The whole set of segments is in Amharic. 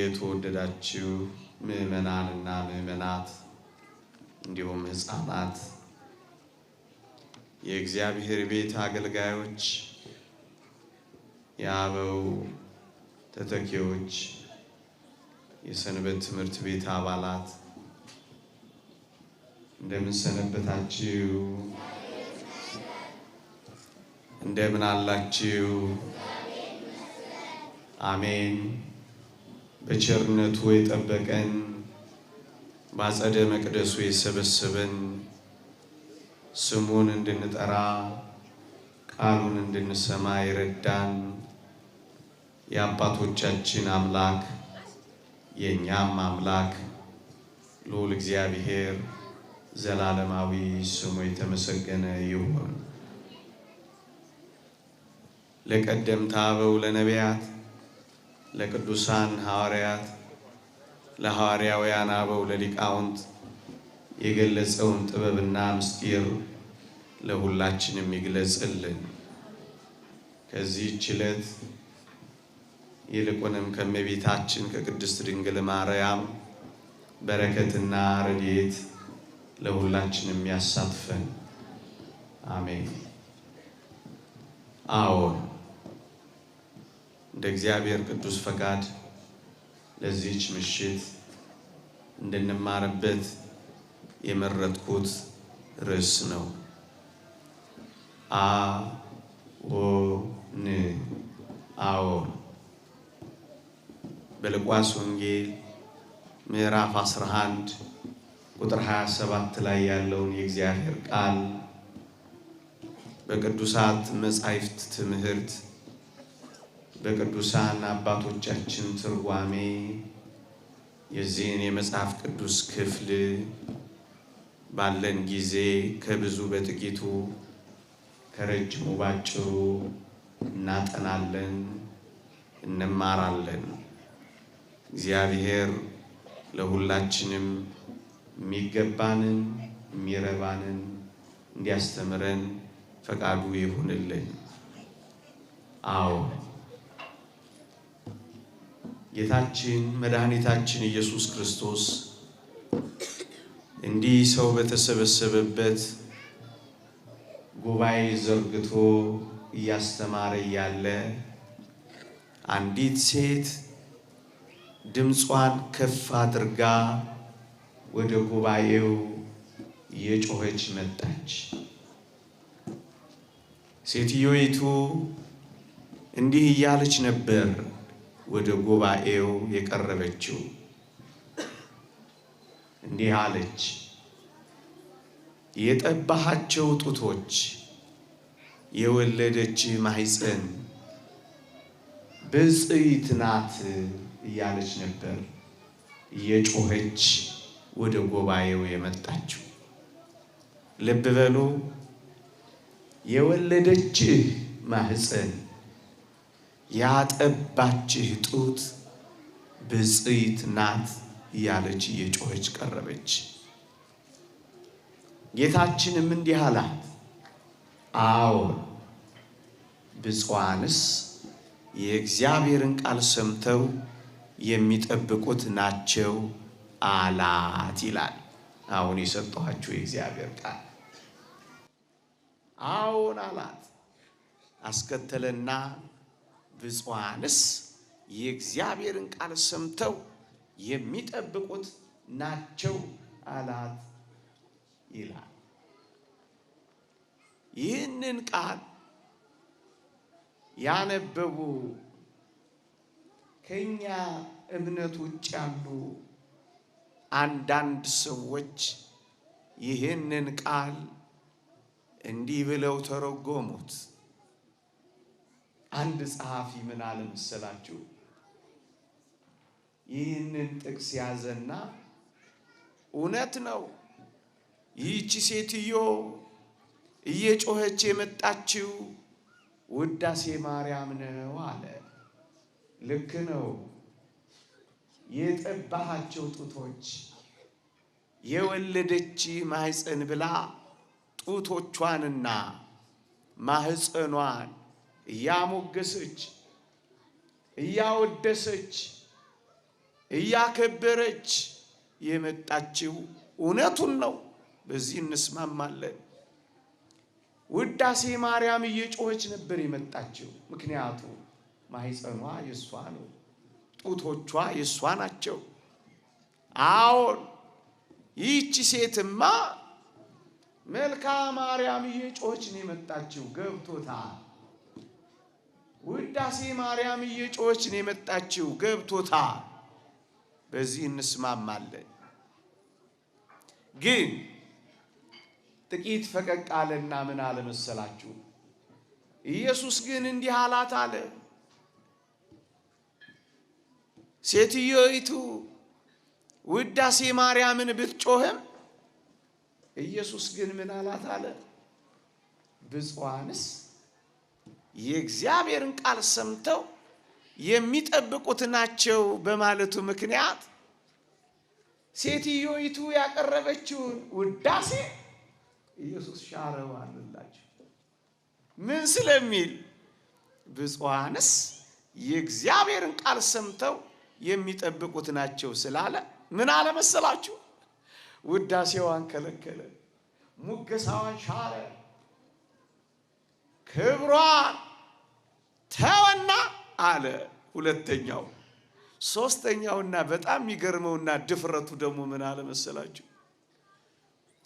የተወደዳችሁ ምዕመናንና ምዕመናት እንዲሁም ሕፃናት፣ የእግዚአብሔር ቤት አገልጋዮች፣ የአበው ተተኪዎች፣ የሰንበት ትምህርት ቤት አባላት እንደምን ሰነበታችሁ? እንደምን አላችሁ? አሜን። በቸርነቱ የጠበቀን፣ በአጸደ መቅደሱ የሰበሰበን፣ ስሙን እንድንጠራ ቃሉን እንድንሰማ የረዳን የአባቶቻችን አምላክ የእኛም አምላክ ልዑል እግዚአብሔር ዘላለማዊ ስሙ የተመሰገነ ይሁን። ለቀደምት አበው ለነቢያት፣ ለቅዱሳን ሐዋርያት፣ ለሐዋርያውያን አበው ለሊቃውንት የገለጸውን ጥበብና ምስጢር ለሁላችንም ይግለጽልን። ከዚህች ዕለት ይልቁንም ከእመቤታችን ከቅድስት ድንግል ማርያም በረከትና ረድኤት ለሁላችንም ያሳትፈን። አሜን። አዎን፣ እንደ እግዚአብሔር ቅዱስ ፈቃድ ለዚህች ምሽት እንድንማርበት የመረጥኩት ርዕስ ነው። አዎን፣ አዎን። በሉቃስ ወንጌል ምዕራፍ 11 ቁጥር 27 ላይ ያለውን የእግዚአብሔር ቃል በቅዱሳት መጻሕፍት ትምህርት፣ በቅዱሳን አባቶቻችን ትርጓሜ የዚህን የመጽሐፍ ቅዱስ ክፍል ባለን ጊዜ ከብዙ በጥቂቱ፣ ከረጅሙ ባጭሩ እናጠናለን፣ እንማራለን። እግዚአብሔር ለሁላችንም የሚገባንን የሚረባንን እንዲያስተምረን ፈቃዱ ይሁንልን። አዎ፣ ጌታችን መድኃኒታችን ኢየሱስ ክርስቶስ እንዲህ ሰው በተሰበሰበበት ጉባኤ ዘርግቶ እያስተማረ እያለ አንዲት ሴት ድምጿን ከፍ አድርጋ ወደ ጉባኤው እየጮኸች መጣች። ሴትዮይቱ እንዲህ እያለች ነበር ወደ ጉባኤው የቀረበችው። እንዲህ አለች፦ የጠባሃቸው ጡቶች፣ የወለደችህ ማኅፀን ብፅዕት ናት እያለች ነበር እየጮኸች ወደ ጉባኤው የመጣችው። ልብ በሉ፣ የወለደችህ ማኅፀን፣ ያጠባችህ ጡት ብፅዕት ናት እያለች እየጮኸች ቀረበች። ጌታችንም እንዲህ አላት፣ አዎን፣ ብፁዓንስ የእግዚአብሔርን ቃል ሰምተው የሚጠብቁት ናቸው አላት ይላል። አሁን የሰጠኋችሁ የእግዚአብሔር ቃል። አዎን አላት። አስከተለና ብፁዓንስ የእግዚአብሔርን ቃል ሰምተው የሚጠብቁት ናቸው አላት ይላል። ይህንን ቃል ያነበቡ ከኛ እምነት ውጭ ያሉ አንዳንድ ሰዎች ይህንን ቃል እንዲህ ብለው ተረጎሙት። አንድ ጸሐፊ ምን አለ መሰላችሁ? ይህንን ጥቅስ ያዘና እውነት ነው፣ ይህቺ ሴትዮ እየጮኸች የመጣችው ውዳሴ ማርያም ነው አለ። ልክ ነው። የጠባሃቸው ጡቶች፣ የወለደች ማህፀን ብላ ጡቶቿንና ማህፀኗን እያሞገሰች፣ እያወደሰች እያከበረች የመጣችው እውነቱን ነው። በዚህ እንስማማለን። ውዳሴ ማርያም እየጮኸች ነበር የመጣችው። ምክንያቱ ማህፀኗ የእሷ ነው፣ ጡቶቿ የእሷ ናቸው። አዎን ይህቺ ሴትማ መልካ ማርያም እየጮኸች ነው የመጣችው። ገብቶታል። ውዳሴ ማርያም እየጮኸች ነው የመጣችው። ገብቶታል። በዚህ እንስማማለን። ግን ጥቂት ፈቀቅ አለና ምን አለ መሰላችሁ? ኢየሱስ ግን እንዲህ አላት አለ፣ ሴትዮይቱ ውዳሴ ማርያምን ብትጮህም ኢየሱስ ግን ምን አላት አለ፣ ብፁዓንስ የእግዚአብሔርን ቃል ሰምተው የሚጠብቁት ናቸው በማለቱ ምክንያት ሴትዮይቱ ያቀረበችውን ውዳሴ ኢየሱስ ሻረው አለላቸው። ምን ስለሚል? ብፁዓንስ የእግዚአብሔርን ቃል ሰምተው የሚጠብቁት ናቸው ስላለ ምን አለ መሰላችሁ? ውዳሴዋን ከለከለ፣ ሙገሳዋን ሻረ፣ ክብሯን ተወና አለ። ሁለተኛው ሶስተኛውና በጣም የሚገርመውና ድፍረቱ ደግሞ ምን አለ መሰላችሁ?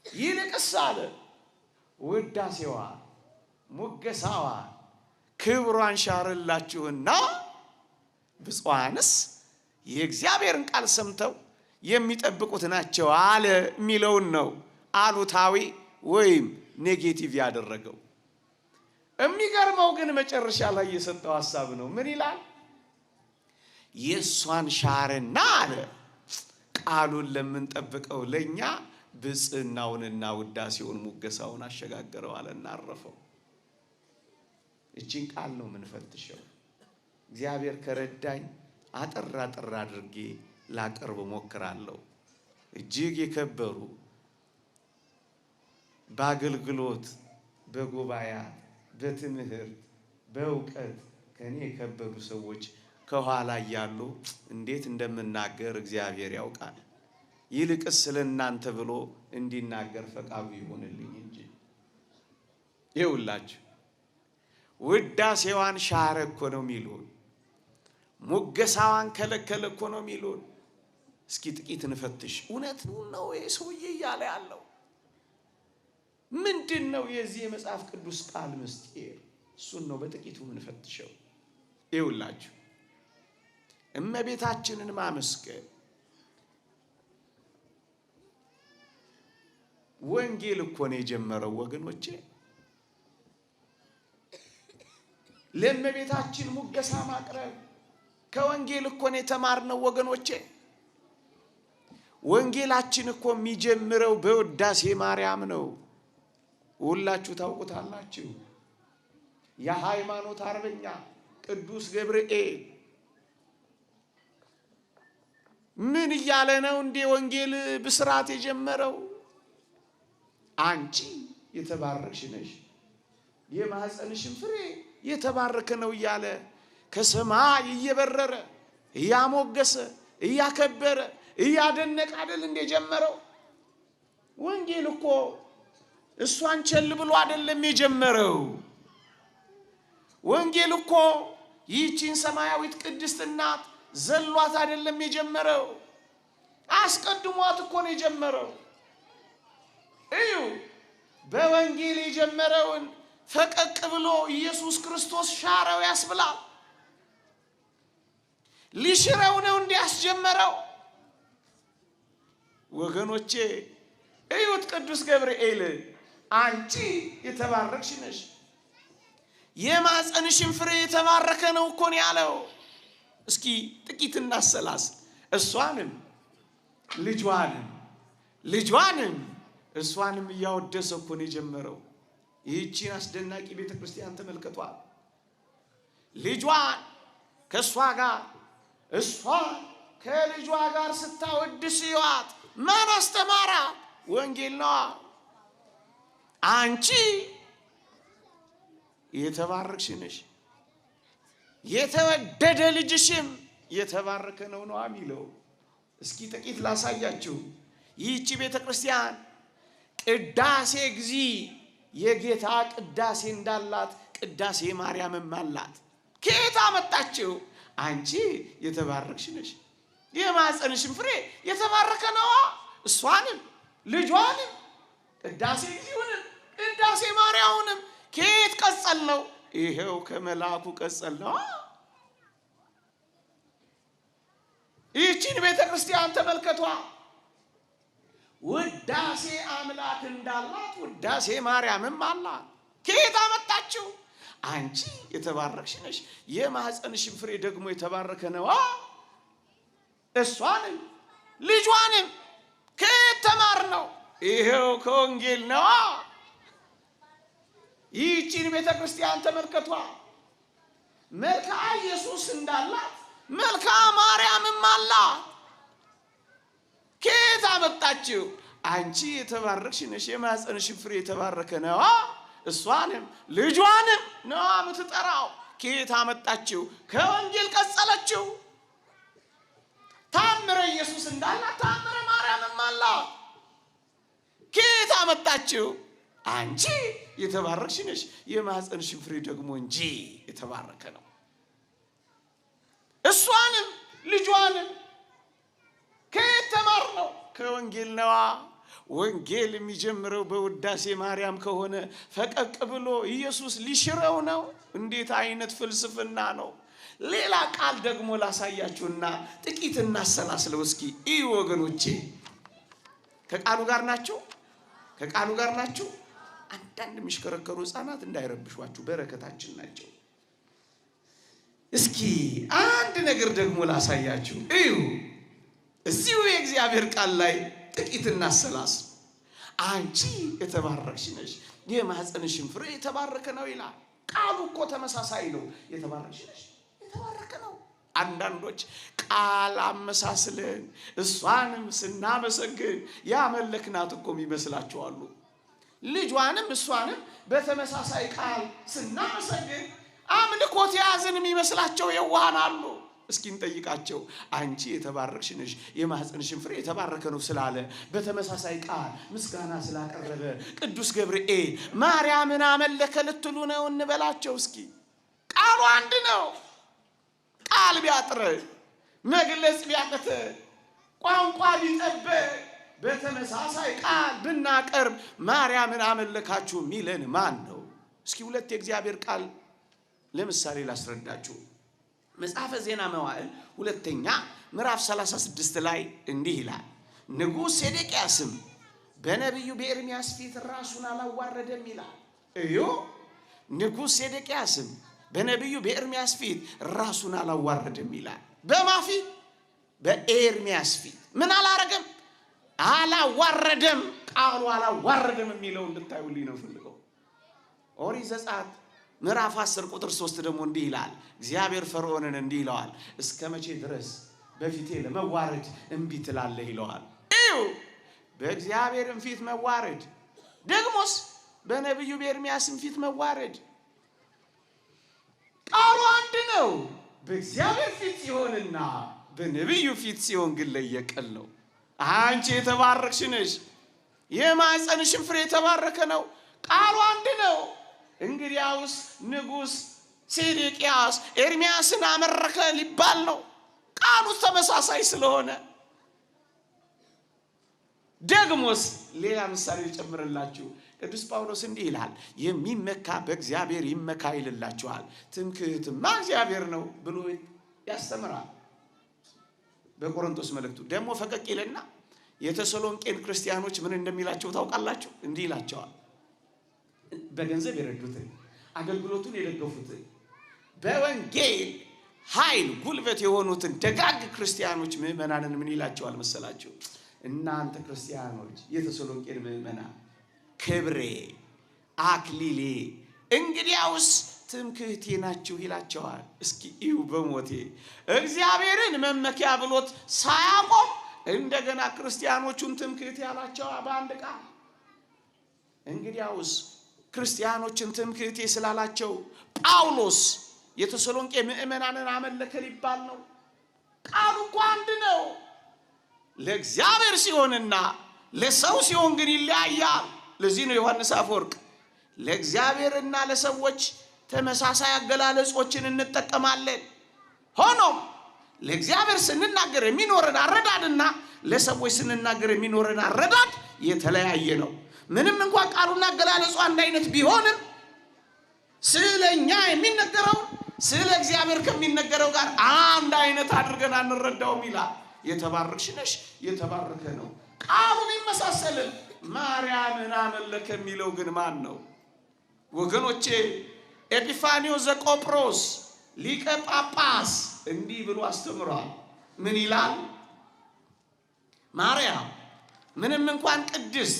ይልቅስ አለ ውዳሴዋ ሙገሳዋ ክብሯን ሻርላችሁና ብፁዓንስ የእግዚአብሔርን ቃል ሰምተው የሚጠብቁት ናቸው አለ የሚለውን ነው አሉታዊ ወይም negative ያደረገው። የሚገርመው ግን መጨረሻ ላይ የሰጠው ሐሳብ ነው። ምን ይላል? የእሷን ሻርና አለ ቃሉን ለምንጠብቀው ለእኛ ብፅዕናውንና ውዳሴውን ሙገሳውን አሸጋገረው አለና አረፈው። እቺን ቃል ነው የምንፈትሸው። እግዚአብሔር ከረዳኝ አጠር አጠር አድርጌ ላቀርብ ሞክራለሁ። እጅግ የከበሩ በአገልግሎት፣ በጉባኤያት፣ በትምህርት፣ በእውቀት ከኔ የከበዱ ሰዎች ከኋላ እያሉ እንዴት እንደምናገር እግዚአብሔር ያውቃል። ይልቅስ ስለ እናንተ ብሎ እንዲናገር ፈቃዱ ይሆንልኝ እንጂ። ይኸውላችሁ ውዳሴዋን ሻረ እኮ ነው የሚሉን፣ ሙገሳዋን ከለከለ እኮ ነው የሚሉን። እስኪ ጥቂት እንፈትሽ። እውነት ነው ይሄ ሰውዬ እያለ ያለው ምንድን ነው? የዚህ የመጽሐፍ ቅዱስ ቃል ምስጢር እሱን ነው በጥቂቱ ምንፈትሸው። ይኸውላችሁ እመቤታችንን ማመስገን ወንጌል እኮ ነው የጀመረው ወገኖቼ። ለእመቤታችን ሙገሳ ማቅረብ ከወንጌል እኮ ነው የተማርነው ወገኖቼ። ወንጌላችን እኮ የሚጀምረው በውዳሴ ማርያም ነው። ሁላችሁ ታውቁታላችሁ። የሃይማኖት አርበኛ ቅዱስ ገብርኤል ምን እያለ ነው እንዴ ወንጌል ብስራት የጀመረው? አንቺ የተባረክሽ ነሽ የማኅፀንሽን ፍሬ የተባረከ ነው እያለ ከሰማይ እየበረረ እያሞገሰ እያከበረ እያደነቀ አይደል እንደ ጀመረው? ወንጌል እኮ እሷን ቸል ብሎ አይደለም የጀመረው። ወንጌል እኮ ይህቺን ሰማያዊት ቅድስት እናት ዘሏት አይደለም የጀመረው። አስቀድሟት እኮ ነው የጀመረው። እዩ፣ በወንጌል የጀመረውን ፈቀቅ ብሎ ኢየሱስ ክርስቶስ ሻረው ያስብላል። ሊሽረው ነው እንዲያስጀመረው። ወገኖቼ እዩት፣ ቅዱስ ገብርኤል አንቺ የተባረክሽ ነሽ የማፀንሽን ፍሬ የተባረከ ነው እኮ ነው ያለው። እስኪ ጥቂት እናሰላስል። እሷንም ልጇንም ልጇንም እሷንም እያወደሰ እኮ ነው የጀመረው። ይህቺን አስደናቂ ቤተ ክርስቲያን ተመልከቷል። ልጇን ከእሷ ጋር እሷ ከልጇ ጋር ስታወድስ ይዋት። ማን አስተማራት? ወንጌል ነዋ። አንቺ የተባረክሽ ነሽ፣ የተወደደ ልጅሽም የተባረከ ነው ነዋ የሚለው። እስኪ ጥቂት ላሳያችሁ። ይህቺ ቤተ ክርስቲያን ቅዳሴ እግዚ የጌታ ቅዳሴ እንዳላት ቅዳሴ ማርያምም አላት። ከየት አመጣችው? አንቺ የተባረክሽ ነሽ፣ የማኅፀንሽም ፍሬ የተባረከ ነዋ። እሷንም ልጇንም ቅዳሴ እግዚኡንም ቅዳሴ ማርያምንም ከየት ቀጸል ነው? ይሄው ከመልአኩ ቀጸል ነው። ይህቺን ቤተ ክርስቲያን ተመልከቷ። ውዳሴ አምላክ እንዳላት ውዳሴ ማርያምም አላት። ከየት አመጣችው? አንቺ የተባረክሽ ነሽ፣ የማኅፀንሽም ፍሬ ደግሞ የተባረከ ነዋ። እሷንም ልጇንም ከየት ተማር ነው? ይሄው ከወንጌል ነዋ። ይህቺን ቤተ ክርስቲያን ተመልከቷ። መልክዓ ኢየሱስ እንዳላት መልክዓ ማርያምም አላት። ከየት አመጣችው? አንቺ የተባረክሽ ነሽ፣ የማኅፀንሽም ፍሬ የተባረከ ነዋ። እሷንም ልጇንም ነዋ የምትጠራው። ከየት አመጣችው? ከወንጌል ቀጸለችው። ታምረ ኢየሱስ እንዳላት ታምረ ማርያምም አላት። ከየት አመጣችው? አንቺ የተባረክሽ ነሽ፣ የማኅፀንሽም ፍሬ ደግሞ እንጂ የተባረከ ነው። እሷንም ልጇንም ከየት ተማር ነው? ከወንጌል ነዋ። ወንጌል የሚጀምረው በውዳሴ ማርያም ከሆነ ፈቀቅ ብሎ ኢየሱስ ሊሽረው ነው? እንዴት አይነት ፍልስፍና ነው! ሌላ ቃል ደግሞ ላሳያችሁና ጥቂት እናሰላስለው እስኪ። እዩ ወገኖቼ፣ ከቃሉ ጋር ናችሁ? ከቃሉ ጋር ናችሁ? አንዳንድ የሚሽከረከሩ ሕፃናት እንዳይረብሿችሁ፣ በረከታችን ናቸው። እስኪ አንድ ነገር ደግሞ ላሳያችሁ። እዩ፣ እዚሁ የእግዚአብሔር ቃል ላይ ጥቂት እናሰላስል። አንቺ የተባረክሽ ነሽ፣ የማኅፀንሽም ፍሬ የተባረከ ነው ይላል። ቃሉ እኮ ተመሳሳይ ነው። የተባረክሽ ነሽ፣ የተባረከ ነው። አንዳንዶች ቃል አመሳስለን እሷንም ስናመሰግን ያመለክናት እኮ የሚመስላችኋሉ። ልጇንም እሷንም በተመሳሳይ ቃል ስናመሰግን አምልኮት የያዝን የሚመስላቸው የዋሃን አሉ። እስኪ እንጠይቃቸው። አንቺ የተባረክሽ ነሽ የማኅፀንሽን ፍሬ የተባረከ ነው ስላለ በተመሳሳይ ቃል ምስጋና ስላቀረበ ቅዱስ ገብርኤል ማርያምን አመለከ ልትሉ ነው? እንበላቸው እስኪ። ቃሉ አንድ ነው። ቃል ቢያጥር፣ መግለጽ ቢያቅት፣ ቋንቋ ቢጠበቅ በተመሳሳይ ቃል ብናቀርብ ማርያምን አመለካችሁ የሚለን ማን ነው? እስኪ ሁለት የእግዚአብሔር ቃል ለምሳሌ ላስረዳችሁ። መጽሐፈ ዜና መዋዕል ሁለተኛ ምዕራፍ 36 ላይ እንዲህ ይላል። ንጉሥ ሴዴቅያስም በነቢዩ በኤርምያስ ፊት ራሱን አላዋረደም ይላል። እዩ፣ ንጉሥ ሴዴቅያስም በነቢዩ በኤርምያስ ፊት ራሱን አላዋረደም ይላል። በማ ፊት? በኤርምያስ ፊት ምን አላረገም? አላዋረደም። ቃሉ አላዋረደም የሚለው እንድታዩልኝ ነው ፈልገው። ኦሪት ዘጸአት ምዕራፍ 10 ቁጥር 3 ደግሞ እንዲህ ይላል። እግዚአብሔር ፈርዖንን እንዲህ ይለዋል፣ እስከ መቼ ድረስ በፊቴ ለመዋረድ እምቢ ትላለህ ይለዋል። እዩ፣ በእግዚአብሔርም ፊት መዋረድ፣ ደግሞስ በነቢዩ በኤርምያስም ፊት መዋረድ፣ ቃሉ አንድ ነው። በእግዚአብሔር ፊት ሲሆንና በነቢዩ ፊት ሲሆን ግን ለየቅል ነው። አንቺ የተባረክሽ ነሽ፣ የማኅፀንሽም ፍሬ የተባረከ ነው። ቃሉ አንድ ነው። እንግዲያውስ ንጉሥ ሴዴቅያስ ኤርምያስን አመረከ ሊባል ነው። ቃሉ ተመሳሳይ ስለሆነ። ደግሞስ ሌላ ምሳሌ ልጨምርላችሁ። ቅዱስ ጳውሎስ እንዲህ ይላል፣ የሚመካ በእግዚአብሔር ይመካ ይልላችኋል፣ ትምክህትማ እግዚአብሔር ነው ብሎ ያስተምራል። በቆሮንቶስ መልእክቱ ደግሞ ፈቀቅ ይልና የተሰሎንቄን ክርስቲያኖች ምን እንደሚላቸው ታውቃላችሁ? እንዲህ ይላቸዋል። በገንዘብ የረዱትን፣ አገልግሎቱን የደገፉትን፣ በወንጌል ኃይል ጉልበት የሆኑትን ደጋግ ክርስቲያኖች ምዕመናንን ምን ይላቸዋል መሰላችሁ? እናንተ ክርስቲያኖች የተሰሎንቄን ምዕመናን ክብሬ አክሊሌ እንግዲያውስ ትምክህቴ ናችሁ ይላቸዋል። እስኪ እዩ፣ በሞቴ እግዚአብሔርን መመኪያ ብሎት ሳያቆም እንደገና ክርስቲያኖቹን ትምክህቴ ያላቸው በአንድ ቃል። እንግዲያውስ ክርስቲያኖችን ትምክህቴ ስላላቸው ጳውሎስ የተሰሎንቄ ምዕመናንን አመለከ ሊባል ነው። ቃሉ እኮ አንድ ነው። ለእግዚአብሔር ሲሆንና ለሰው ሲሆን ግን ይለያያል። ለዚህ ነው ዮሐንስ አፈወርቅ ለእግዚአብሔርና ለሰዎች ተመሳሳይ አገላለጾችን እንጠቀማለን። ሆኖም ለእግዚአብሔር ስንናገር የሚኖረን አረዳድና ለሰዎች ስንናገር የሚኖረን አረዳድ የተለያየ ነው። ምንም እንኳን ቃሉና አገላለጹ አንድ አይነት ቢሆንም ስለኛ የሚነገረውን ስለ እግዚአብሔር ከሚነገረው ጋር አንድ አይነት አድርገን አንረዳውም ይላል። የተባረክሽ ነሽ፣ የተባረከ ነው። ቃሉ ቢመሳሰልም ማርያምን አመለከ የሚለው ግን ማን ነው? ወገኖቼ ኤጲፋኒዮስ ዘቆጵሮስ ሊቀ ጳጳስ እንዲህ ብሎ አስተምሯል። ምን ይላል? ማርያም ምንም እንኳን ቅድስት፣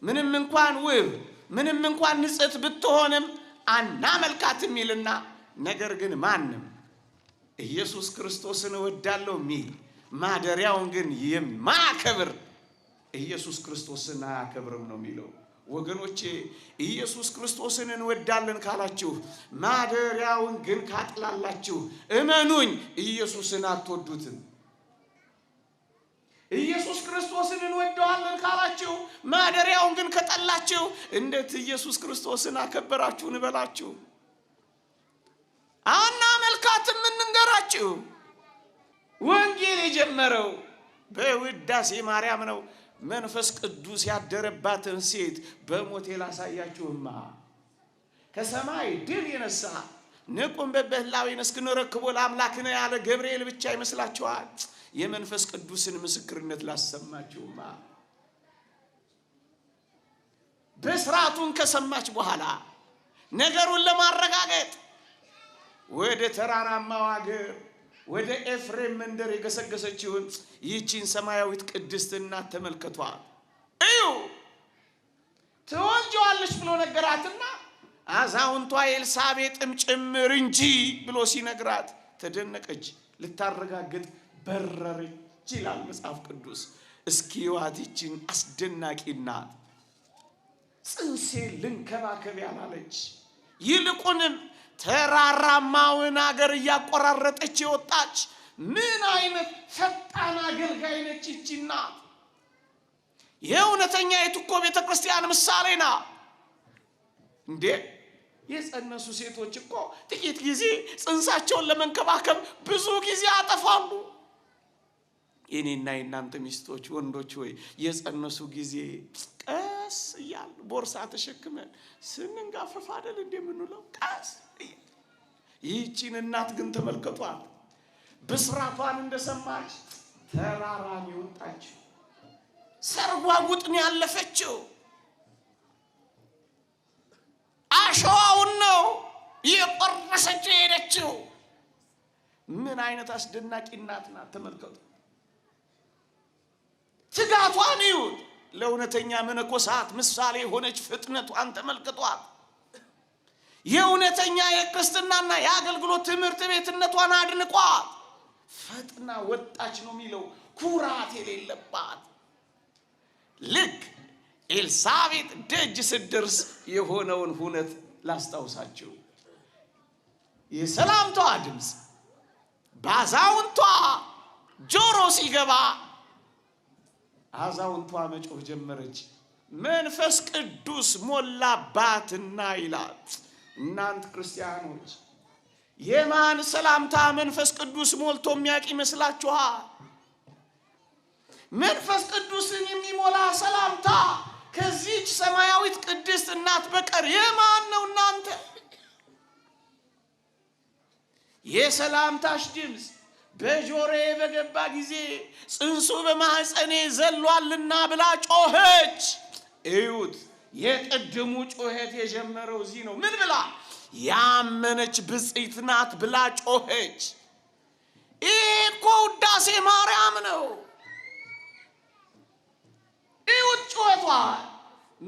ምንም እንኳን ውብ፣ ምንም እንኳን ንጽሕት ብትሆንም አናመልካትም ይልና፣ ነገር ግን ማንም ኢየሱስ ክርስቶስን እወዳለሁ የሚል ማደሪያውን ግን የማያከብር ኢየሱስ ክርስቶስን አያከብርም ነው የሚለው። ወገኖቼ ኢየሱስ ክርስቶስን እንወዳለን ካላችሁ ማደሪያውን ግን ካጥላላችሁ እመኑኝ ኢየሱስን አትወዱትም። ኢየሱስ ክርስቶስን እንወደዋለን ካላችሁ ማደሪያውን ግን ከጠላችሁ እንዴት ኢየሱስ ክርስቶስን አከበራችሁ እንበላችሁ? አናመልካትም እንንገራችሁ። ወንጌል የጀመረው በውዳሴ ማርያም ነው። መንፈስ ቅዱስ ያደረባትን ሴት በሞቴ ላሳያችሁማ። ከሰማይ ድል የነሳ ንቁም በበህላዊ እስክንረክቦ ለአምላክነ ያለ ገብርኤል ብቻ ይመስላችኋል? የመንፈስ ቅዱስን ምስክርነት ላሰማችሁማ። ብስራቱን ከሰማች በኋላ ነገሩን ለማረጋገጥ ወደ ተራራማው አገር ወደ ኤፍሬም መንደር የገሰገሰችውን ይህቺን ሰማያዊት ቅድስት እናት ተመልከቷል። እዩ፣ ትወልጂዋለሽ ብሎ ነገራትና አዛውንቷ ኤልሳቤጥም ጭምር እንጂ ብሎ ሲነግራት ተደነቀች። ልታረጋግጥ በረረች ይላል መጽሐፍ ቅዱስ። እስኪ እዩዋት ይህችን አስደናቂ እናት። ጽንሴ ልንከባከብ ያላለች ይልቁንም ተራራማውን አገር እያቆራረጠች የወጣች ምን አይነት ፈጣን አገልጋይ ነች ይህቺ እናት! የእውነተኛ የቱኮ ቤተ ክርስቲያን ምሳሌ ናት። እንዴ የጸነሱ ሴቶች እኮ ጥቂት ጊዜ ጽንሳቸውን ለመንከባከብ ብዙ ጊዜ ያጠፋሉ። የኔና የእናንተ ሚስቶች ወንዶች ወይ የጸነሱ ጊዜ ቀስ እያሉ ቦርሳ ተሸክመን ስንንጋፈፍ አይደል እንደምንውለው? ቀስ እያሉ። ይህቺን እናት ግን ተመልከቷት። ብስራቷን እንደሰማች ተራራን የወጣችው፣ ሰርጓጉጥን ያለፈችው፣ አሸዋውን ነው የቆረሰችው የሄደችው። ምን አይነት አስደናቂ እናት ናት! ተመልከቱ። ትጋቷን እዩት። ለእውነተኛ መነኮሳት ምሳሌ የሆነች ፍጥነቷን ተመልክቷት። የእውነተኛ የክርስትናና የአገልግሎት ትምህርት ቤትነቷን አድንቋት። ፈጥና ወጣች ነው የሚለው፣ ኩራት የሌለባት። ልክ ኤልሳቤጥ ደጅ ስትደርስ የሆነውን ሁነት ላስታውሳችሁ። የሰላምታዋ ድምፅ በአዛውንቷ ጆሮ ሲገባ አዛውንቷ መጮህ ጀመረች። መንፈስ ቅዱስ ሞላባትና ይላል። እናንት ክርስቲያኖች የማን ሰላምታ መንፈስ ቅዱስ ሞልቶ የሚያውቅ ይመስላችኋል? መንፈስ ቅዱስን የሚሞላ ሰላምታ ከዚህች ሰማያዊት ቅድስት እናት በቀር የማን ነው? እናንተ የሰላምታሽ ድምፅ በጆሮዬ በገባ ጊዜ ጽንሱ በማኅፀኔ ዘሏልና ብላ ጮኸች። እዩት፣ የቅድሙ ጩኸት የጀመረው እዚህ ነው። ምን ብላ? ያመነች ብፅዕት ናት ብላ ጮኸች። ይህ እኮ ውዳሴ ማርያም ነው። እዩት ጩኸቷ።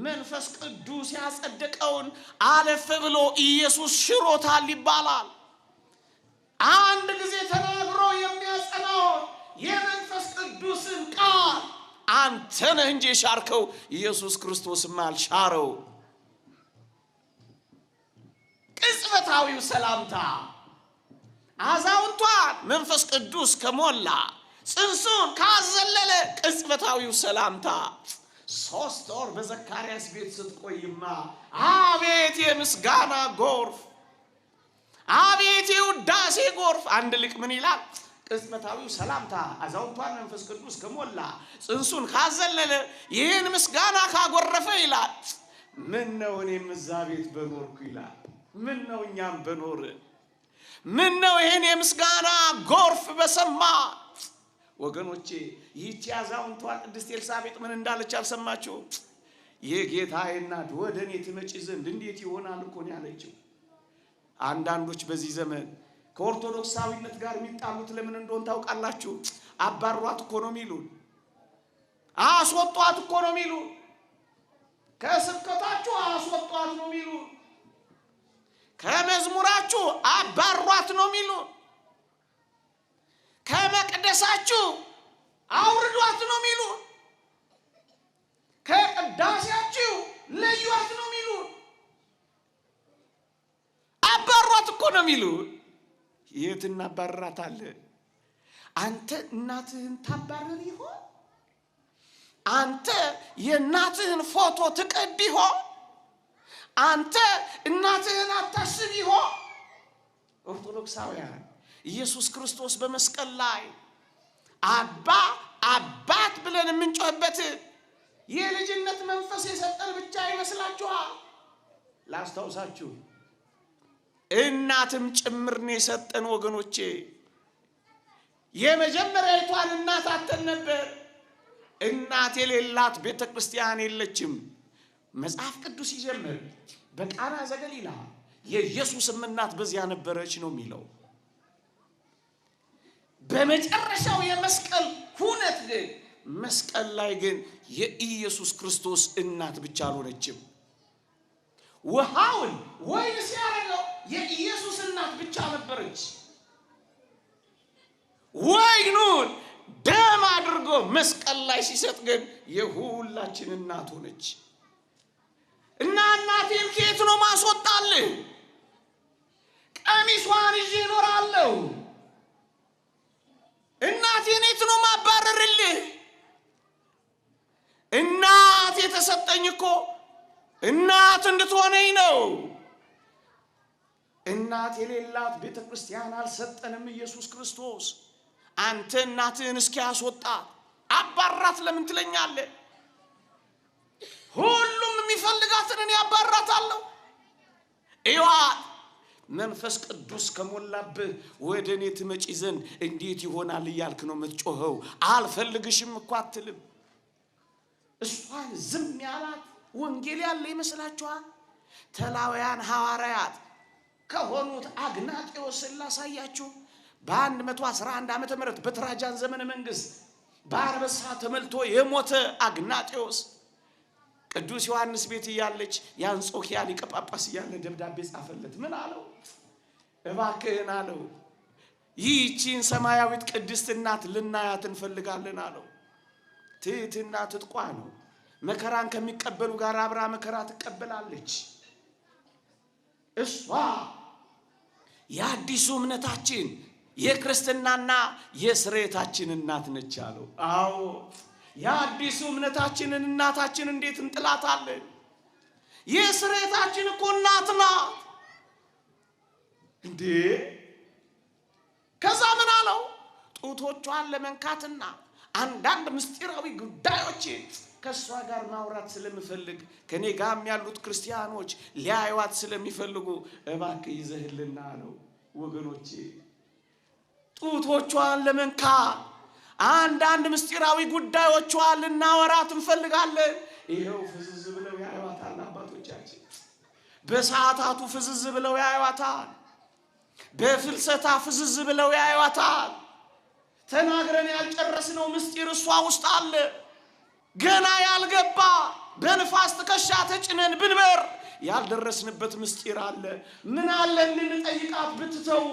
መንፈስ ቅዱስ ያጸደቀውን አለፍ ብሎ ኢየሱስ ሽሮታል ይባላል። አንድ ጊዜ ተናግሮ የሚያጸናውን የመንፈስ ቅዱስን ቃል አንተ ነህ እንጂ የሻርከው ኢየሱስ ክርስቶስም አልሻረው። ቅጽበታዊው ሰላምታ አዛውንቷን መንፈስ ቅዱስ ከሞላ ጽንሱን ካዘለለ ቅጽ ቅጽበታዊው ሰላምታ። 3 ወር በዘካርያስ ቤት ስትቆይማ አቤት የምስጋና ጎርፍ፣ አቤት የውዳሴ ጎርፍ። አንድ ሊቅ ምን ይላል? ቅጽበታዊው ሰላምታ አዛውንቷን መንፈስ ቅዱስ ከሞላ፣ ጽንሱን ካዘለለ፣ ይህን ምስጋና ካጎረፈ ይላል። ምን ነው እኔም እዛ ቤት በኖርኩ ይላል። ምን ነው እኛም በኖርን፣ ምን ነው ይህን የምስጋና ጎርፍ በሰማ። ወገኖቼ፣ ይህቺ አዛውንቷ ቅድስት ኤልሳቤጥ ምን እንዳለች አልሰማችሁ? የጌታዬ እናት ወደ እኔ ትመጪ ዘንድ እንዴት ይሆናል እኮ ነው ያለችው። አንዳንዶች በዚህ ዘመን ከኦርቶዶክሳዊነት ጋር የሚጣሉት ለምን እንደሆን ታውቃላችሁ? አባሯት እኮ ነው የሚሉን፣ አስወጧት እኮ ነው የሚሉን፣ ከስብከታችሁ አስወጧት ነው የሚሉን፣ ከመዝሙራችሁ አባሯት ነው የሚሉን፣ ከመቅደሳችሁ አውርዷት ነው የሚሉን፣ ከቅዳሴያችሁ ለዩአት ነው የሚሉን፣ አባሯት እኮ ነው የሚሉን። የት እናባርራታለን? አንተ እናትህን ታባርር ይሆን? አንተ የእናትህን ፎቶ ትቀድ ይሆን? አንተ እናትህን አታስብ ይሆን? ኦርቶዶክሳውያን፣ ኢየሱስ ክርስቶስ በመስቀል ላይ አባ አባት ብለን የምንጮህበት የልጅነት መንፈስ የሰጠን ብቻ ይመስላችኋል? ላስታውሳችሁ፣ እናትም ጭምር ነው የሰጠን ወገኖቼ። የመጀመሪያዊቷን እናት አተን ነበር። እናት የሌላት ቤተ ክርስቲያን የለችም። መጽሐፍ ቅዱስ ይጀምር በቃና ዘገሊላ የኢየሱስም እናት በዚያ ነበረች ነው የሚለው። በመጨረሻው የመስቀል ሁነት ግን፣ መስቀል ላይ ግን የኢየሱስ ክርስቶስ እናት ብቻ አልሆነችም። ውሃውን ወይን ሲያደርገው የኢየሱስ እናት ብቻ ነበረች። ወይኑን ደም አድርጎ መስቀል ላይ ሲሰጥ ግን የሁላችን እናት ሆነች። እና እናቴን ከየት ነው ማስወጣልህ? ቀሚሷን ይዤ እኖራለሁ። እናቴን የት ነው ማባረርልህ? እናት የተሰጠኝ እኮ እናት እንድትሆነኝ ነው። እናት የሌላት ቤተ ክርስቲያን አልሰጠንም ኢየሱስ ክርስቶስ። አንተ እናትህን እስኪያስወጣ አባራት ለምን ትለኛለህ? ሁሉም የሚፈልጋትን እኔ አባራታለሁ። እዩዋት፣ መንፈስ ቅዱስ ከሞላብህ ወደ እኔ ትመጪ ዘንድ እንዴት ይሆናል እያልክ ነው የምትጮኸው። አልፈልግሽም እኮ አትልም። እሷን ዝም ያላት ወንጌል ያለ ይመስላችኋል? ተላውያን ሐዋርያት ከሆኑት አግናጤዎስን ላሳያችሁ። በ111 ዓመተ ምህረት በትራጃን ዘመነ መንግስት በአንበሳ ተመልቶ የሞተ አግናጤዎስ ቅዱስ ዮሐንስ ቤት እያለች የአንጾኪያ ሊቀ ጳጳስ እያለ ደብዳቤ ጻፈለት። ምን አለው? እባክህን አለው፣ ይህቺን ሰማያዊት ቅድስት እናት ልናያት እንፈልጋለን አለው። ትህትና ትጥቋ ነው። መከራን ከሚቀበሉ ጋር አብራ መከራ ትቀበላለች። እሷ የአዲሱ እምነታችን የክርስትናና የስርየታችን እናት ነች አለው። አዎ፣ የአዲሱ እምነታችንን እናታችን እንዴት እንጥላታለን? የስርየታችን እኮ እናት ናት እንዴ! ከዛ ምን አለው? ጡቶቿን ለመንካትና አንዳንድ ምስጢራዊ ጉዳዮች ከእሷ ጋር ማውራት ስለምፈልግ፣ ከኔ ጋርም ያሉት ክርስቲያኖች ሊያዩዋት ስለሚፈልጉ እባክህ ይዘህልና አለው። ወገኖቼ፣ ጡቶቿን ለመንካት አንዳንድ ምስጢራዊ ጉዳዮቿን ልናወራት እንፈልጋለን። ይኸው ፍዝዝ ብለው ያዩዋታል አባቶቻችን። በሰዓታቱ ፍዝዝ ብለው ያዩዋታል። በፍልሰታ ፍዝዝ ብለው ያዩዋታል። ተናግረን ያልጨረስነው ምስጢር እሷ ውስጥ አለ። ገና ያልገባ፣ በንፋስ ትከሻ ተጭነን ብንበር ያልደረስንበት ምስጢር አለ። ምን አለ እንድንጠይቃት ብትተው?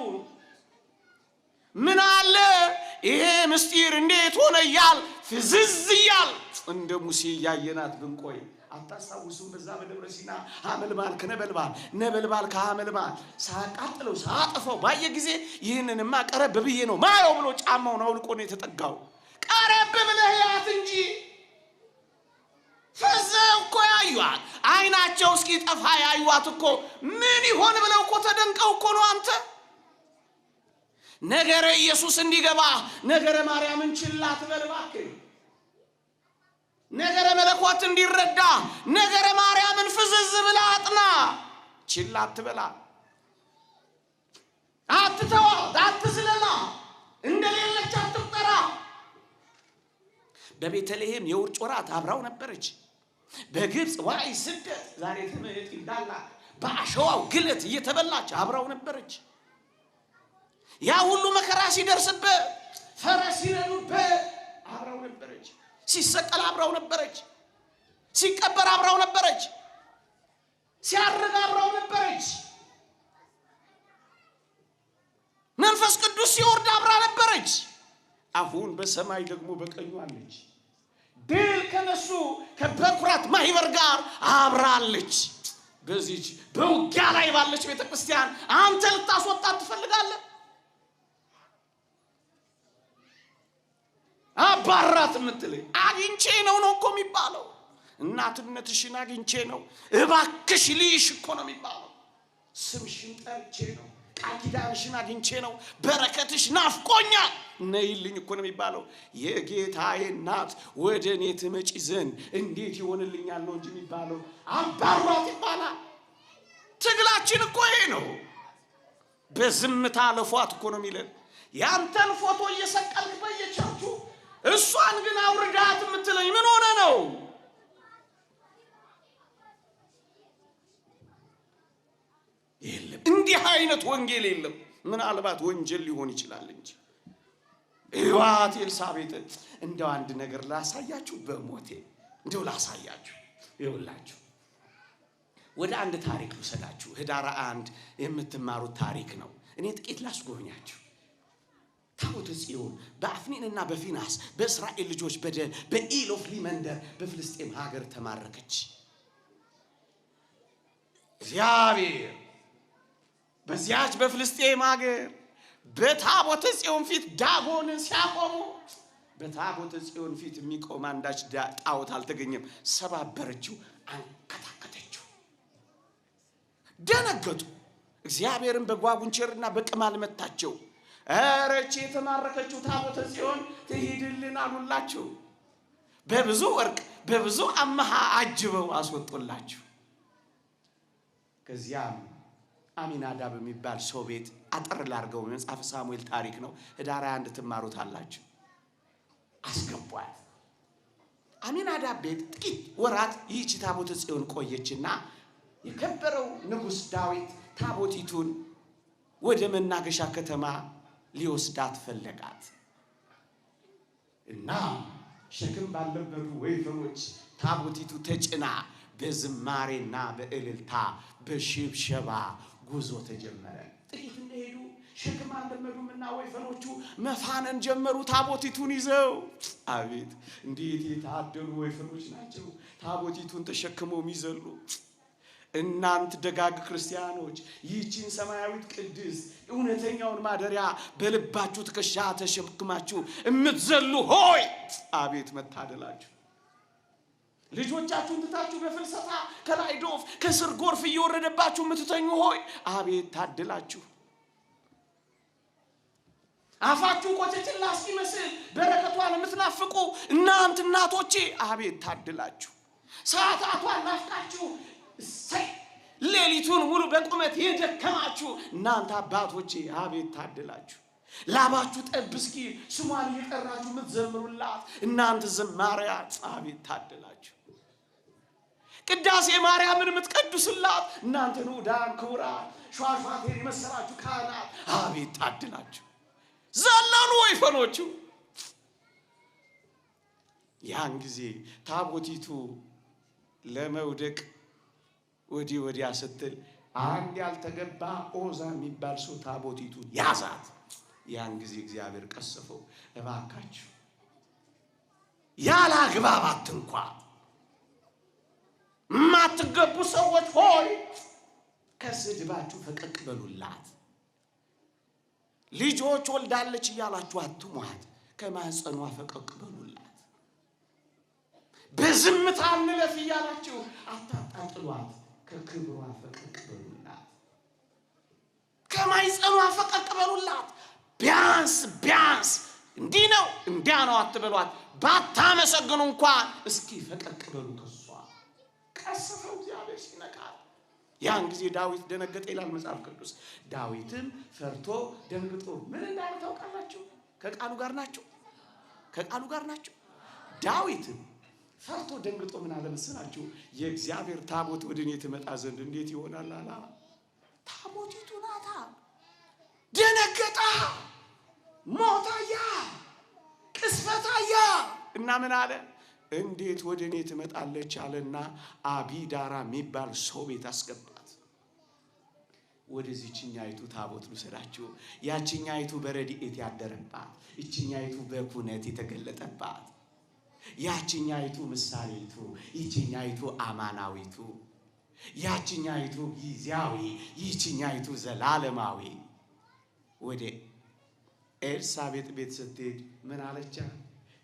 ምን አለ ይሄ ምስጢር እንዴት ሆነ እያል ፍዝዝ እያል እንደ ሙሴ እያየናት ብንቆይ? አታስታውሱም? በዛ በደብረ ሲና ሐመልማል ከነበልባል፣ ነበልባል ከሐመልማል ሳቃጥለው ሳጠፈው ባየ ጊዜ ይህንንማ ቀረብ ብዬ ነው ማየው ብሎ ጫማውን አውልቆ ነው የተጠጋው። ቀረብ ብለህ ያት እንጂ። ሲጠፋ ያዩዋት እኮ ምን ይሆን ብለው እኮ ተደንቀው እኮ ነው። አንተ ነገረ ኢየሱስ እንዲገባ ነገረ ማርያምን ችላ አትበል እባክህ። ነገረ መለኮት እንዲረዳ ነገረ ማርያምን ፍዝዝ ብላ አጥና፣ ችላ አትበላ፣ አትተዋት፣ አትዝለላ፣ እንደሌለች አትቁጠራ። በቤተልሔም የውርጭ ወራት አብራው ነበረች። በግብፅ ዋይ ስደት ዛሬ ትምህርት እንዳላት በአሸዋው ግለት እየተበላች አብራው ነበረች። ያ ሁሉ መከራ ሲደርስበት ፈረስ ሲነዱበት አብራው ነበረች። ሲሰቀል አብራው ነበረች። ሲቀበር አብራው ነበረች። ሲያርግ አብራው ነበረች። መንፈስ ቅዱስ ሲወርድ አብራ ነበረች። አሁን በሰማይ ደግሞ በቀኙ አለች። ድል ከነሱ ከበኩራት ማህበር ጋር አብራለች። በዚች በውጊያ ላይ ባለች ቤተ ክርስቲያን አንተ ልታስወጣት ትፈልጋለህ? አባራት የምትለኝ አግኝቼ ነው ነው እኮ የሚባለው። እናትነትሽን አግኝቼ ነው እባክሽ ልይሽ እኮ ነው የሚባለው። ስምሽን ጠርቼ ነው፣ ቃል ኪዳንሽን አግኝቼ ነው፣ በረከትሽ ናፍቆኛል ነይልኝ እኮ ነው የሚባለው። የጌታዬ እናት ወደ እኔ ትመጪ ዘንድ እንዴት ይሆንልኛል ነው እንጂ የሚባለው። አባሯት ይባላል። ትግላችን እኮ ይሄ ነው። በዝምታ ለፏት እኮ ነው የሚለን። ያንተን ፎቶ እየሰቀልክ በየቸርቹ እሷን ግን አውርዳት የምትለኝ ምን ሆነ ነው? የለም እንዲህ አይነት ወንጌል የለም። ምናልባት ወንጀል ሊሆን ይችላል እንጂ እዋት ኤልሳቤጥን እንደው አንድ ነገር ላሳያችሁ፣ በሞቴ እንደው ላሳያችሁ። ይኸውላችሁ ወደ አንድ ታሪክ ልውሰዳችሁ። ህዳር 1 የምትማሩት ታሪክ ነው። እኔ ጥቂት ላስጎብኛችሁ። ታቦተ ጽዮን በአፍኒንና በፊናስ በእስራኤል ልጆች በደል በኢሎፍሊ መንደር በፍልስጤም ሀገር ተማረከች። እግዚአብሔር በዚያች በፍልስጤም ሀገር በታቦተ ጽዮን ፊት ዳጎንን ሲያቆሙ በታቦተ ጽዮን ፊት የሚቆም አንዳች ጣዖት አልተገኘም። ሰባበረችው፣ አንከታከተችው። ደነገጡ። እግዚአብሔርን በጓጉንቸርና በቅማል መታቸው። ኧረ ይህች የተማረከችው ታቦተ ጽዮን ትሂድልን አሉላችሁ። በብዙ ወርቅ በብዙ አመሃ አጅበው አስወጡላችሁ። ከዚያም አሚናዳብ የሚባል ሰው ቤት አጠር ላድርገው፣ መጽሐፈ ሳሙኤል ታሪክ ነው። ህዳር 21 ትማሩታላችሁ። አስገቧት። አሚናዳብ ቤት ጥቂት ወራት ይህች ታቦተ ጽዮን ቆየችና የከበረው ንጉሥ ዳዊት ታቦቲቱን ወደ መናገሻ ከተማ ሊወስዳት ፈለጋት እና ሸክም ባልለመዱ ወይፈኖች ታቦቲቱ ተጭና በዝማሬና በእልልታ በሽብሸባ ጉዞ ተጀመረ። ጥቂት እንደሄዱ ሸክም አልለመዱምና ወይፈኖቹ መፋነን ጀመሩ ታቦቲቱን ይዘው። አቤት እንዴት የታደሉ ወይፈኖች ናቸው! ታቦቲቱን ተሸክመው የሚዘሉ። እናንት ደጋግ ክርስቲያኖች ይህችን ሰማያዊት ቅድስት እውነተኛውን ማደሪያ በልባችሁ ትከሻ ተሸክማችሁ የምትዘሉ ሆይ አቤት መታደላችሁ! ልጆቻችሁን ትታችሁ በፍልሰታ ከላይ ዶፍ ከስር ጎርፍ እየወረደባችሁ የምትተኙ ሆይ አቤት ታድላችሁ! አፋችሁ ቆጨጭላ እስኪመስል በረከቷን የምትናፍቁ እናንት እናቶቼ አቤት ታድላችሁ! ሰዓታቷን ናፍቃችሁ እሰይ ሌሊቱን ሙሉ በቁመት የደከማችሁ እናንተ አባቶቼ አቤት ታድላችሁ! ላባችሁ ጠብ እስኪ ስሟን እየጠራችሁ የምትዘምሩላት እናንተ ዘማሪያት አቤት ታድላችሁ! ቅዳሴ ማርያምን የምትቀድሱላት እናንተ ንዑዳን ክቡራን ሿሿቴን የመሰላችሁ ካህናት አቤት ታድላችሁ! ዘለሉ ወይፈኖቹ። ያን ጊዜ ታቦቲቱ ለመውደቅ ወዲህ ወዲያ ስትል አንድ ያልተገባ ኦዛ የሚባል ሰው ታቦቲቱን ያዛት። ያን ጊዜ እግዚአብሔር ቀሰፈው። እባካችሁ ያለ አግባብ አትንኳ፣ የማትገቡ ሰዎች ሆይ ከስድባችሁ ፈቀቅ በሉላት። ልጆች ወልዳለች እያላችሁ አትሟት፣ ከማህፀኗ ፈቀቅ በሉላት። በዝምታ እንለፍ እያላችሁ አታጣጥሏት፣ ከክብሯ ፈቀቅ በሉላት፣ ከማይጸኗ ፈቀቅ በሉላት። ቢያንስ ቢያንስ እንዲህ ነው እንዲያ ነው አትበሏት። ባታመሰግኑ እንኳን እስኪ ፈቀቅ በሉ ከሷ። ቀሰፈው እግዚአብሔር ሲነቃል። ያን ጊዜ ዳዊት ደነገጠ ይላል መጽሐፍ ቅዱስ። ዳዊትም ፈርቶ ደንግጦ ምን እንዳለ ታውቃላችሁ? ከቃሉ ጋር ናቸው፣ ከቃሉ ጋር ናቸው። ዳዊትም ፈርቶ ደንግጦ ምን አለ መሰላችሁ? የእግዚአብሔር ታቦት ወደ እኔ ትመጣ ዘንድ እንዴት ይሆናል አላ። ታቦቲቱ ናታ። ደነገጣ፣ ሞታያ፣ ቅስፈታያ እና ምን አለ? እንዴት ወደ እኔ ትመጣለች አለና አቢዳራ የሚባል ሰው ቤት አስገባት። ወደዚህችኛይቱ ታቦት ልውሰዳችሁ። ያችኛይቱ በረድኤት ያደረባት፣ ይችኛይቱ በኩነት የተገለጠባት፣ ያችኛይቱ ምሳሌቱ፣ ይችኛይቱ አማናዊቱ፣ ያችኛይቱ ጊዜያዊ፣ ይችኛይቱ ዘላለማዊ። ወደ ኤልሳቤጥ ቤት ስትሄድ ምን አለቻት?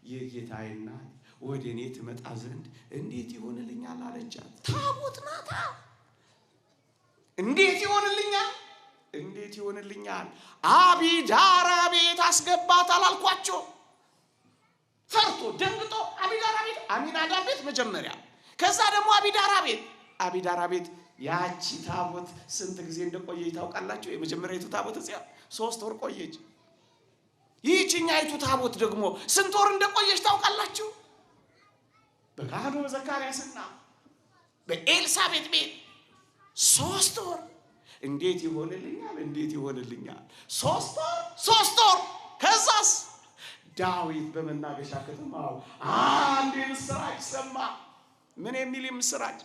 የጌታዬ እናት ወደ እኔ ትመጣ ዘንድ እንዴት ይሆንልኛል አለቻት። ታቦት ናታ። እንዴት ይሆንልኛል? እንዴት ይሆንልኛል? አቢዳራ ቤት አስገባት አላልኳቸው? ፈርቶ ደንግጦ አቢዳራ ቤት፣ አሚናዳብ ቤት መጀመሪያ፣ ከዛ ደግሞ አቢዳራ ቤት። አቢዳራ ቤት ያቺ ታቦት ስንት ጊዜ እንደቆየች ታውቃላችሁ? የመጀመሪያይቱ ታቦት እዚያ 3 ወር ቆየች። ይህችኛይቱ ታቦት ደግሞ ስንት ወር እንደቆየች ታውቃላችሁ? በካህኑ በዘካርያስና በኤልሳቤጥ ቤት 3 ወር። እንዴት ይሆንልኛል? እንዴት ይሆንልኛል? 3 ወር፣ 3 ወር። ከዛስ ዳዊት በመናገሻ ከተማው አንድ የምስራች ሰማ። ምን የሚል የምስራች?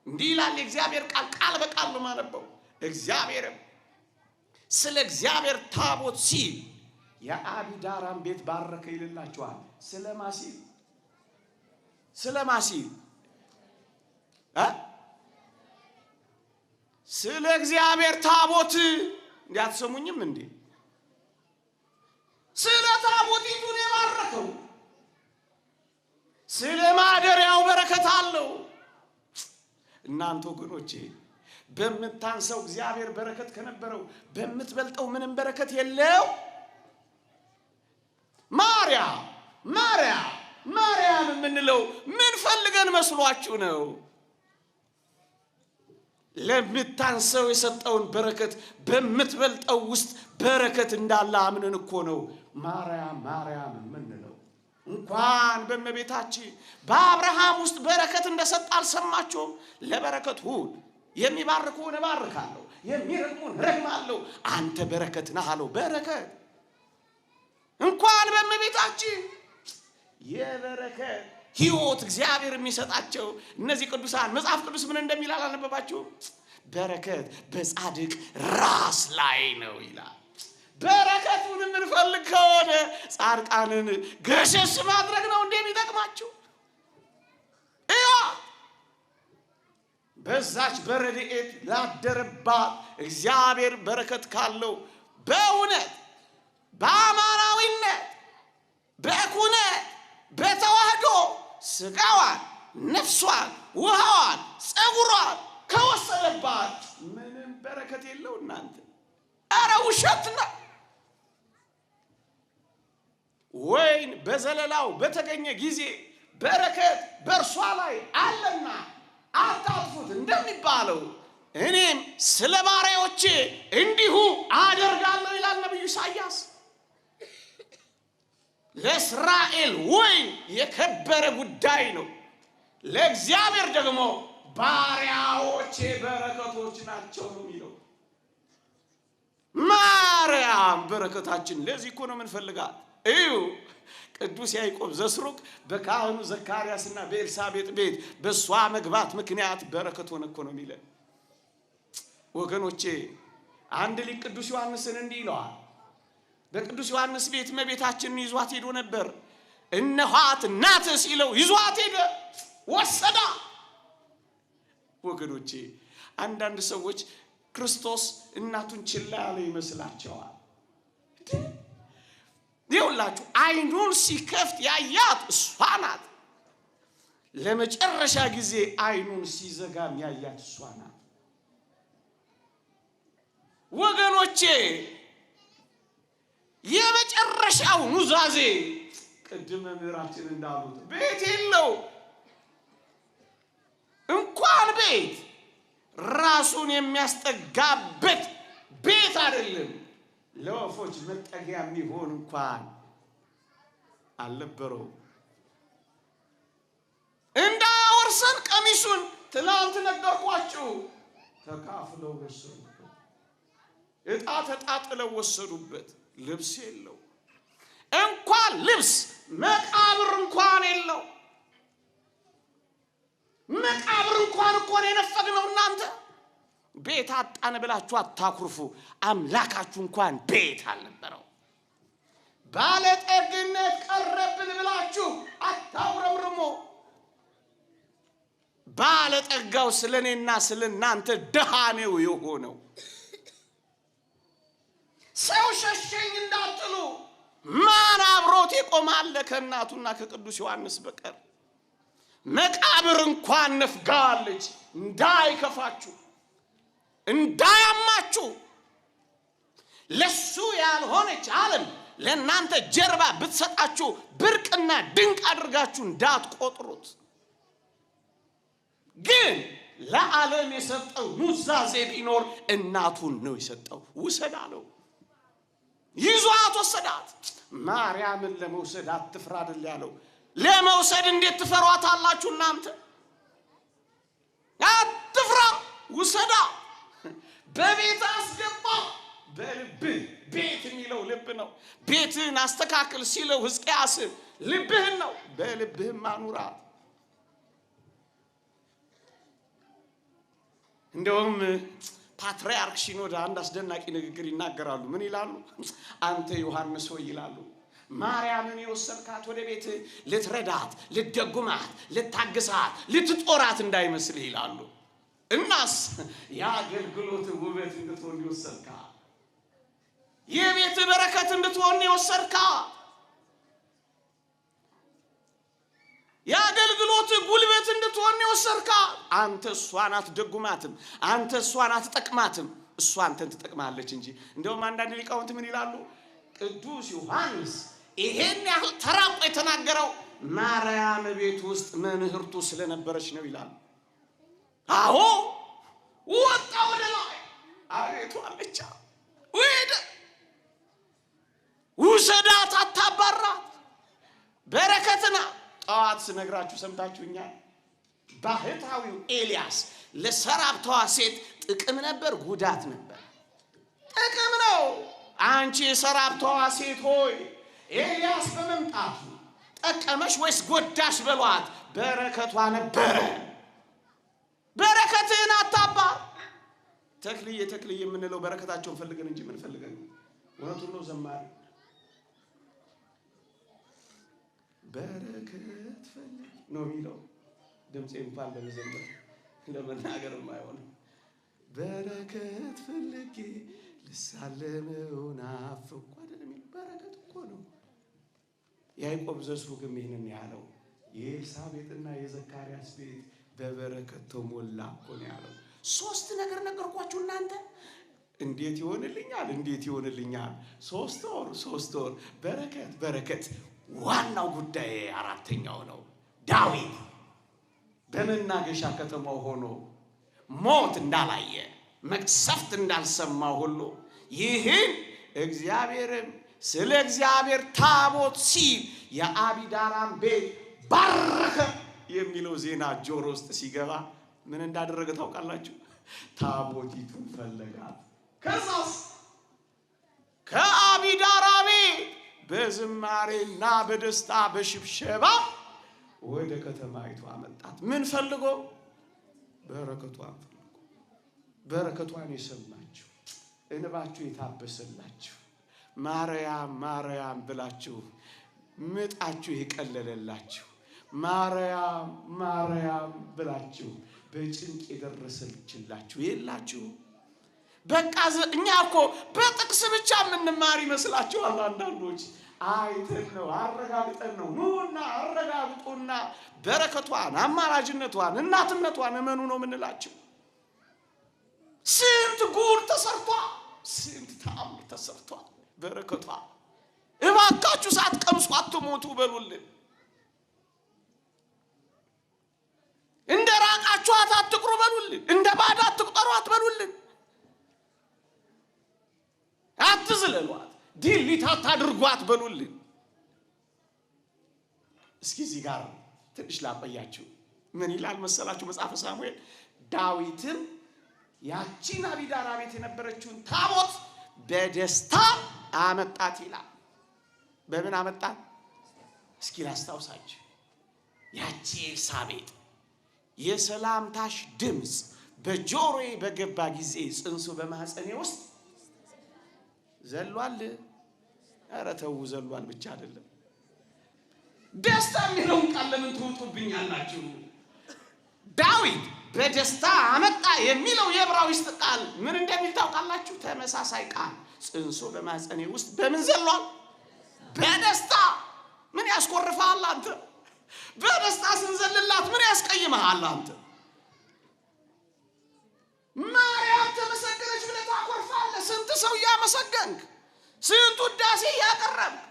እንዲህ ይላል የእግዚአብሔር ቃል፣ ቃል በቃል ነው የማነበው። እግዚአብሔርም ስለ እግዚአብሔር ታቦት ሲል የአቢዳራን ቤት ባረከ ይልላችኋል። ስለማ ሲል? ስለማ ሲል? ስለ እግዚአብሔር ታቦት። እንዲህ አትሰሙኝም እንዴ? ስለ ታቦቲቱ ነው የባረከው። ስለ ማደሪያው በረከት አለው። እናንተ ወገኖቼ፣ በምታንሰው እግዚአብሔር በረከት ከነበረው በምትበልጠው ምንም በረከት የለው። ማርያም፣ ማርያም፣ ማርያም የምንለው ምን ፈልገን መስሏችሁ ነው? ለምታንሰው የሰጠውን በረከት በምትበልጠው ውስጥ በረከት እንዳለ አምነን እኮ ነው ማርያም ማርያም የምንለው። እንኳን በእመቤታችን በአብርሃም ውስጥ በረከት እንደሰጠ አልሰማችሁም? ለበረከት ሁን፣ የሚባርኩህን እባርካለሁ፣ የሚረግሙን ረግማለሁ፣ አንተ በረከት ነህ አለው። በረከት እንኳን በእመቤታችን የበረከት ሕይወት እግዚአብሔር የሚሰጣቸው እነዚህ ቅዱሳን መጽሐፍ ቅዱስ ምን እንደሚል አላነበባችሁም? በረከት በጻድቅ ራስ ላይ ነው ይላል። በረከቱን የምንፈልግ ከሆነ ጻድቃንን ገሸሽ ማድረግ ነው እንዴ የሚጠቅማችሁ? እያ በዛች በረድኤት ላደረባት እግዚአብሔር በረከት ካለው በእውነት በአማናዊነት በኩነት በተዋህዶ ስጋዋን፣ ነፍሷን፣ ውሃዋን፣ ፀጉሯን ከወሰደባት ምንም በረከት የለው እናንተ። ኧረ ውሸት ነው። ወይን በዘለላው በተገኘ ጊዜ በረከት በእርሷ ላይ አለና አታጥፉት እንደሚባለው እኔም ስለ ባሪያዎቼ እንዲሁ አደርጋለሁ ይላል ነቢዩ ኢሳይያስ። ለእስራኤል ወይን የከበረ ጉዳይ ነው። ለእግዚአብሔር ደግሞ ባሪያዎቼ በረከቶች ናቸው ነው የሚለው። ማርያም በረከታችን። ለዚህ እኮ ነው የምንፈልጋት። እዩ፣ ቅዱስ ያዕቆብ ዘስሩግ በካህኑ ዘካርያስና በኤልሳቤጥ ቤት በእሷ መግባት ምክንያት በረከት ሆነ እኮ ነው የሚለን። ወገኖቼ፣ አንድ ሊቅ ቅዱስ ዮሐንስን እንዲህ ይለዋል። በቅዱስ ዮሐንስ ቤት እመቤታችንን ይዟት ሄዶ ነበር። እነኋት እናትህ ሲለው ይዟት ሄደ፣ ወሰዳ። ወገኖቼ፣ አንዳንድ ሰዎች ክርስቶስ እናቱን ችላ ያለ ይመስላቸዋል። ይኸውላችሁ፣ ዓይኑን ሲከፍት ያያት እሷ ናት። ለመጨረሻ ጊዜ አይኑን ሲዘጋ ያያት እሷ ናት። ወገኖቼ የመጨረሻው ኑዛዜ ቅድም መምህራችን እንዳሉት ቤት የለው፣ እንኳን ቤት ራሱን የሚያስጠጋበት ቤት አይደለም፣ ለወፎች መጠጊያ የሚሆን እንኳን አልነበረው። እንዳያወርሰን ቀሚሱን ትናንት ነገርኳችሁ፣ ተካፍለው ወሰዱበት፣ ዕጣ ተጣጥለው ወሰዱበት። ልብስ የለው፣ እንኳን ልብስ መቃብር እንኳን የለው። መቃብር እንኳን እኮ ነው የነፈግነው። እናንተ ቤት አጣን ብላችሁ አታኩርፉ። አምላካችሁ እንኳን ቤት አልነበረው። ባለጠግነት ቀረብን ብላችሁ አታውረምርሞ። ባለጠጋው ስለ እኔና ስለ እናንተ ድሃ ነው የሆነው። ሰው ሸሸኝ እንዳትሉ፣ ማን አብሮት የቆማለ ከእናቱና ከቅዱስ ዮሐንስ በቀር? መቃብር እንኳን ነፍጋለች። እንዳይከፋችሁ እንዳያማችሁ፣ ለሱ ያልሆነች ዓለም ለእናንተ ጀርባ ብትሰጣችሁ ብርቅና ድንቅ አድርጋችሁ እንዳትቆጥሩት። ግን ለዓለም የሰጠው ኑዛዜ ቢኖር እናቱን ነው የሰጠው። ውሰድ አለው። ይዟት ወሰዳት። ማርያምን ለመውሰድ አትፍራ አይደል ያለው? ለመውሰድ እንዴት ትፈሯታላችሁ እናንተ? አትፍራ፣ ውሰዳ፣ በቤት አስገባ። በልብህ ቤት የሚለው ልብ ነው። ቤትህን አስተካክል ሲለው ሕዝቅያስን ልብህን ነው፣ በልብህም አኑራት። እንደውም ፓትርያርክ ሺኖዳ አንድ አስደናቂ ንግግር ይናገራሉ። ምን ይላሉ? አንተ ዮሐንስ ሆይ ይላሉ፣ ማርያምን የወሰድካት ወደ ቤት ልትረዳት፣ ልትደጉማት፣ ልታግሳት፣ ልትጦራት እንዳይመስልህ ይላሉ። እናስ የአገልግሎት ውበት እንድትሆን የወሰድካት፣ የቤት በረከት እንድትሆን የወሰድካት፣ የአገልግሎት ጉልበት እንድትሆን የወሰድካት። አንተ እሷን አትደጉማትም፣ አንተ እሷን አትጠቅማትም፣ እሷ አንተን ትጠቅማለች እንጂ። እንደውም አንዳንድ ሊቃውንት ምን ይላሉ? ቅዱስ ዮሐንስ ይሄን ያህል ተራቆ የተናገረው ማርያም ቤት ውስጥ መምህርቱ ስለነበረች ነው ይላሉ። አዎ ወጣ ወደ ላይ፣ አቤቱ አለቻ፣ ወደ ውሰዳት፣ አታባራት፣ በረከትና ጠዋት ስነግራችሁ ሰምታችሁኛል። ባህታዊው ኤልያስ ለሰራፕታዋ ሴት ጥቅም ነበር፣ ጉዳት ነበር? ጥቅም ነው። አንቺ የሰራፕታዋ ሴት ሆይ ኤልያስ በመምጣቱ ጠቀመሽ ወይስ ጎዳሽ በሏት። በረከቷ ነበረ። በረከትህን አታባር። ተክልዬ ተክልዬ የምንለው በረከታቸውን ፈልገን እንጂ ምን ፈልገን ነው? እውነቱን ነው ዘማሪ በረከት ፈልግ ነው የሚለው። ድምፄ እንኳን ለመዘመር ለመናገርም አይሆንም። በረከት ፈልጌ ልሳለመው ናፍቆ አይደለም የሚለው፣ በረከት እኮ ነው። ያዕቆብ ዘስሩግም ይህንን ያለው የኤልሳቤጥና የዘካርያስ ቤት በበረከት ተሞላ እኮ ነው ያለው። ሶስት ነገር ነገርኳችሁ እናንተ። እንዴት ይሆንልኛል? እንዴት ይሆንልኛል? 3 ወር 3 ወር በረከት በረከት። ዋናው ጉዳይ አራተኛው ነው። ዳዊት በመናገሻ ከተማው ሆኖ ሞት እንዳላየ መቅሰፍት እንዳልሰማ ሁሉ ይህን እግዚአብሔርም ስለ እግዚአብሔር ታቦት ሲል የአቢዳራን ቤት ባረከ የሚለው ዜና ጆሮ ውስጥ ሲገባ ምን እንዳደረገ ታውቃላችሁ? ታቦቲቱን ፈለጋት። ከዛስ ከአቢዳራ ቤት በዝማሬና በደስታ በሽብሸባ ወደ ከተማይቱ አመጣት። ምን ፈልጎ? በረከቷን ፈልጎ። በረከቷን የሰማችሁ እንባችሁ የታበሰላችሁ ማርያም ማርያም ብላችሁ ምጣችሁ የቀለለላችሁ ማርያም ማርያም ብላችሁ በጭንቅ የደረሰችላችሁ የላችሁ? በቃ እኛ እኮ በጥቅስ ብቻ የምንማር ይመስላችኋል አንዳንዶች። አይተን ነው አረጋግጠን ነው። ኑና አረጋግጡና በረከቷን፣ አማላጅነቷን፣ እናትነቷን እመኑ ነው የምንላቸው። ስንት ጉድ ተሰርቷል፣ ስንት ተአምር ተሰርቷል። በረከቷ እባካችሁ ሳትቀምሱ አትሞቱ በሉልን። እንደ ራቃችኋት አትቅሩ በሉልን። እንደ ባዳ አትቁጠሯት በሉልን። አትዝለሏት፣ delete አታድርጓት በሉልን። እስኪ እዚህ ጋር ትንሽ ላቆያችሁ። ምን ይላል መሰላችሁ መጽሐፈ ሳሙኤል? ዳዊትም ያቺን አቢዳራ ቤት የነበረችውን ታቦት በደስታ አመጣት ይላል። በምን አመጣት? እስኪ ላስታውሳችሁ። ያቺ ኤልሳቤጥ የሰላምታሽ ድምፅ በጆሮዬ በገባ ጊዜ ጽንሱ በማህፀኔ ውስጥ ዘሏል። ኧረ ተው፣ ዘሏል ብቻ አይደለም። ደስታ የሚለውን ቃል ለምን ትውጡብኛላችሁ? ዳዊት በደስታ አመጣ የሚለው የዕብራይስጥ ቃል ምን እንደሚል ታውቃላችሁ? ተመሳሳይ ቃል ጽንሱ በማህፀኔ ውስጥ በምን ዘሏል? በደስታ። ምን ያስኮርፈሃል አንተ? በደስታ ስንዘልላት ምን ያስቀይመሃል አንተ? ማርያም ተመሰገነች ብለህ ታኮርፋለህ። ስንት ሰው እያመሰገንክ፣ ስንት ውዳሴ እያቀረብክ፣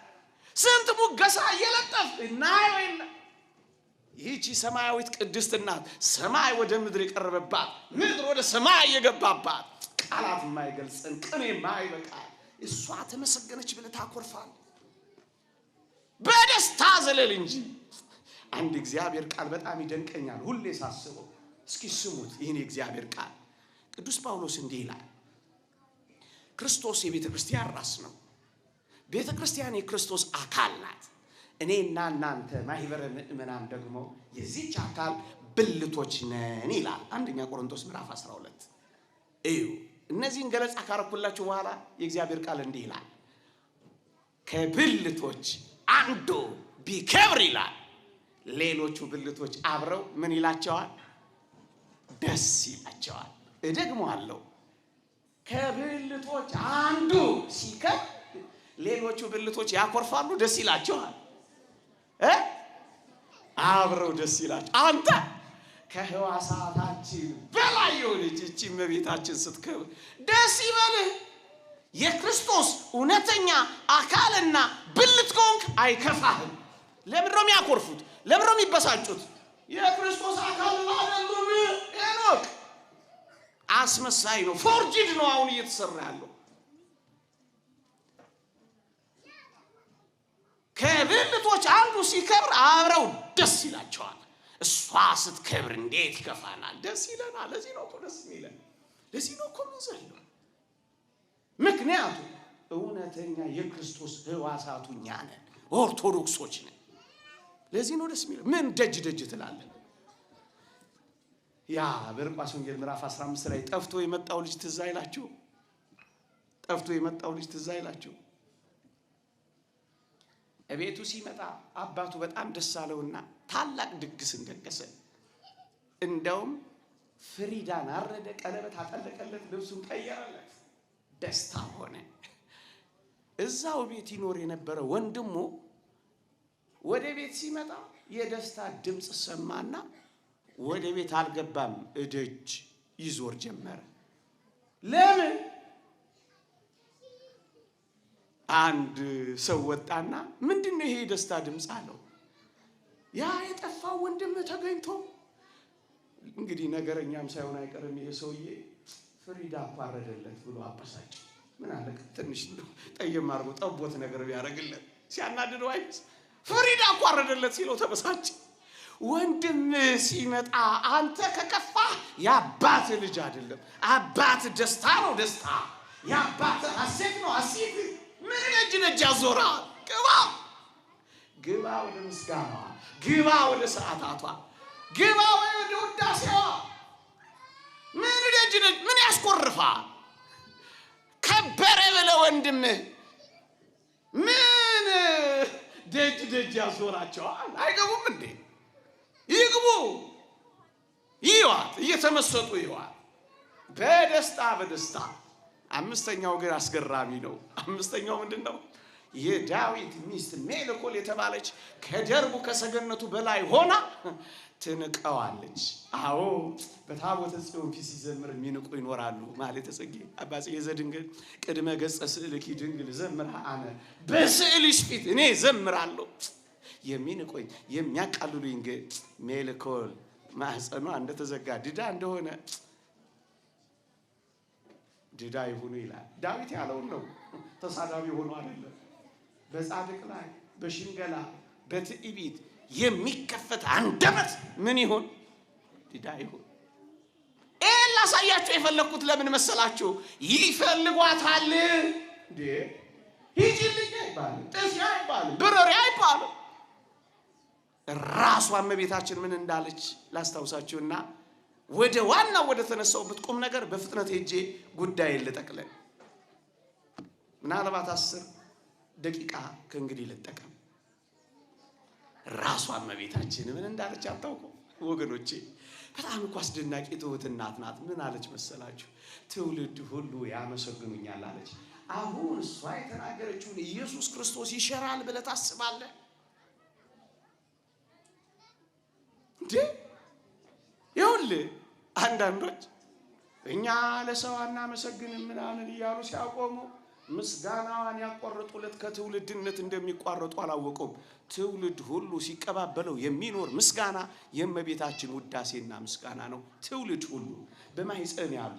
ስንት ሙገሳ እየለጠፍክ እናየው የለ። ይህቺ ሰማያዊት ቅድስት እናት ሰማይ ወደ ምድር የቀረበባት፣ ምድር ወደ ሰማይ የገባባት፣ ቃላት የማይገልጽን ቅኔ የማይበቃል እሷ ተመሰገነች ብለህ ታኮርፋለህ። በደስታ ዘለል እንጂ። አንድ እግዚአብሔር ቃል በጣም ይደንቀኛል ሁሌ ሳስበው። እስኪ ስሙት ይህን የእግዚአብሔር ቃል። ቅዱስ ጳውሎስ እንዲህ ይላል፣ ክርስቶስ የቤተ ክርስቲያን ራስ ነው። ቤተ ክርስቲያን የክርስቶስ አካል ናት። እኔና እናንተ ማህበረ ምእመናን ደግሞ የዚች አካል ብልቶች ነን ይላል። አንደኛ ቆሮንቶስ ምዕራፍ 12 እዩ። እነዚህን ገለጻ ካረኩላችሁ በኋላ የእግዚአብሔር ቃል እንዲህ ይላል፣ ከብልቶች አንዱ ቢከብር ይላል፣ ሌሎቹ ብልቶች አብረው ምን ይላቸዋል? ደስ ይላቸዋል። እደግመዋለሁ፣ ከብልቶች አንዱ ሲከብር ሌሎቹ ብልቶች ያኮርፋሉ፣ ደስ ይላቸዋል። አብረው ደስ ይላቸው። አንተ ከህዋሳታችን በላይ የሆነች እቺ እመቤታችን ስትከብር ደስ ይበልህ። የክርስቶስ እውነተኛ አካልና ብልት ከሆንክ አይከፋህም። ለምንድን ነው የሚያኮርፉት? ለምንድን ነው የሚበሳጩት? የክርስቶስ አካል አይደሉም። ሄኖክ አስመሳይ ነው፣ forged ነው አሁን እየተሰራ ያለው። ከብልቶች አንዱ ሲከብር አብረው ደስ ይላቸዋል። እሷ ስትከብር እንዴት ይከፋናል? ደስ ይለናል። ለዚህ ነው እኮ ደስ የሚለን፣ ለዚህ ነው እኮ ምንዘለው። ምክንያቱም እውነተኛ የክርስቶስ ህዋሳቱ እኛ ነን፣ ኦርቶዶክሶች ነን። ለዚህ ነው ደስ የሚለው። ምን ደጅ ደጅ ትላለህ? ያ በሉቃስ ወንጌል ምዕራፍ 15 ላይ ጠፍቶ የመጣው ልጅ ትዝ አይላችሁ? ጠፍቶ የመጣው ልጅ ትዝ አይላችሁ? እቤቱ ሲመጣ አባቱ በጣም ደስ አለውና ታላቅ ድግስን ደገሰ። እንደውም ፍሪዳን አረደ፣ ቀለበት አጠለቀለት፣ ልብሱን ቀየረለት። ደስታ ሆነ። እዛው ቤት ይኖር የነበረ ወንድሙ ወደ ቤት ሲመጣ የደስታ ድምፅ ሰማና ወደ ቤት አልገባም፣ እደጅ ይዞር ጀመረ። ለምን? አንድ ሰው ወጣና ምንድን ነው ይሄ የደስታ ድምፅ አለው። ያ የጠፋው ወንድም ተገኝቶ፣ እንግዲህ ነገረኛም ሳይሆን አይቀርም ይሄ ሰውዬ፣ ፍሪዳ አኳረደለት ብሎ አበሳጨው። ምን አለ ትንሽ ጠየም አድርጎ ጠቦት ነገር ቢያደርግለት፣ ሲያናድደው አይስ ፍሪዳ አኳረደለት ሲለው ተበሳጨ። ወንድም ሲመጣ አንተ ከከፋህ የአባት ልጅ አይደለም። አባት ደስታ ነው ደስታ፣ የአባት ሐሴት ነው ሐሴት። ምን ደጅ ደጅ ያዞራል? ግባ ግባ ወደ ምስጋናዋ፣ ግባ ወደ ሰዓታቷ፣ ግባ ወደ ውዳሴዋ። ምን ደጅ ደጅ ምን ያስኮርፋል? ከበረ ብለህ ወንድምህ ምን ደጅ ደጅ ያዞራቸዋል? አይገቡም እንዴ? ይግቡ፣ ይዋት፣ እየተመሰጡ ይዋት፣ በደስታ በደስታ። አምስተኛው ግን አስገራሚ ነው። አምስተኛው ምንድን ነው? የዳዊት ሚስት ሜልኮል የተባለች ከደርቡ ከሰገነቱ በላይ ሆና ትንቀዋለች። አዎ በታቦተ ጽዮን ፊት ሲዘምር የሚንቁ ይኖራሉ። ማኅሌተ ጽጌ አባ ጽጌ ዘድንግል ቅድመ ገጸ ስዕልኪ ድንግል ዘምር አነ፣ በስዕልሽ ፊት እኔ ዘምራለሁ። የሚንቁኝ የሚያቃልሉኝ ግን ሜልኮል ማህፀኗ እንደተዘጋ ድዳ እንደሆነ ድዳ ይሁኑ ይላል። ዳዊት ያለውን ነው። ተሳዳቢ ሆኖ አይደለም። በጻድቅ ላይ በሽንገላ በትዕቢት የሚከፈት አንደበት ምን ይሁን? ድዳ ይሁን። ይህን ላሳያችሁ የፈለግኩት ለምን መሰላችሁ? ይፈልጓታል። እንዴ ሂጂልኝ አይባልም፣ ጥፊ አይባልም፣ ብረሪ አይባልም። ራሷ እመቤታችን ምን እንዳለች ላስታውሳችሁና ወደ ዋናው ወደ ተነሳውበት ቁም ነገር በፍጥነት ሄጄ ጉዳይ ልጠቅልል። ምናልባት 10 ደቂቃ ከእንግዲህ ልጠቀም። ራሷ እመቤታችን ምን እንዳለች አታውቁም ወገኖቼ? በጣም እኮ አስደናቂ ትሁት እናት ናት። ምን አለች መሰላችሁ? ትውልድ ሁሉ ያመሰግኑኛል አለች። አሁን እሷ የተናገረችውን ኢየሱስ ክርስቶስ ይሸራል ብለህ ታስባለህ እንዴ? ይኸውልህ አንዳንዶች እኛ ለሰው አናመሰግንም ምናምን እያሉ ሲያቆሙ ምስጋናዋን ያቋረጡለት ከትውልድነት እንደሚቋረጡ አላወቁም። ትውልድ ሁሉ ሲቀባበለው የሚኖር ምስጋና የእመቤታችን ውዳሴና ምስጋና ነው። ትውልድ ሁሉ በማኅፀን ያሉ፣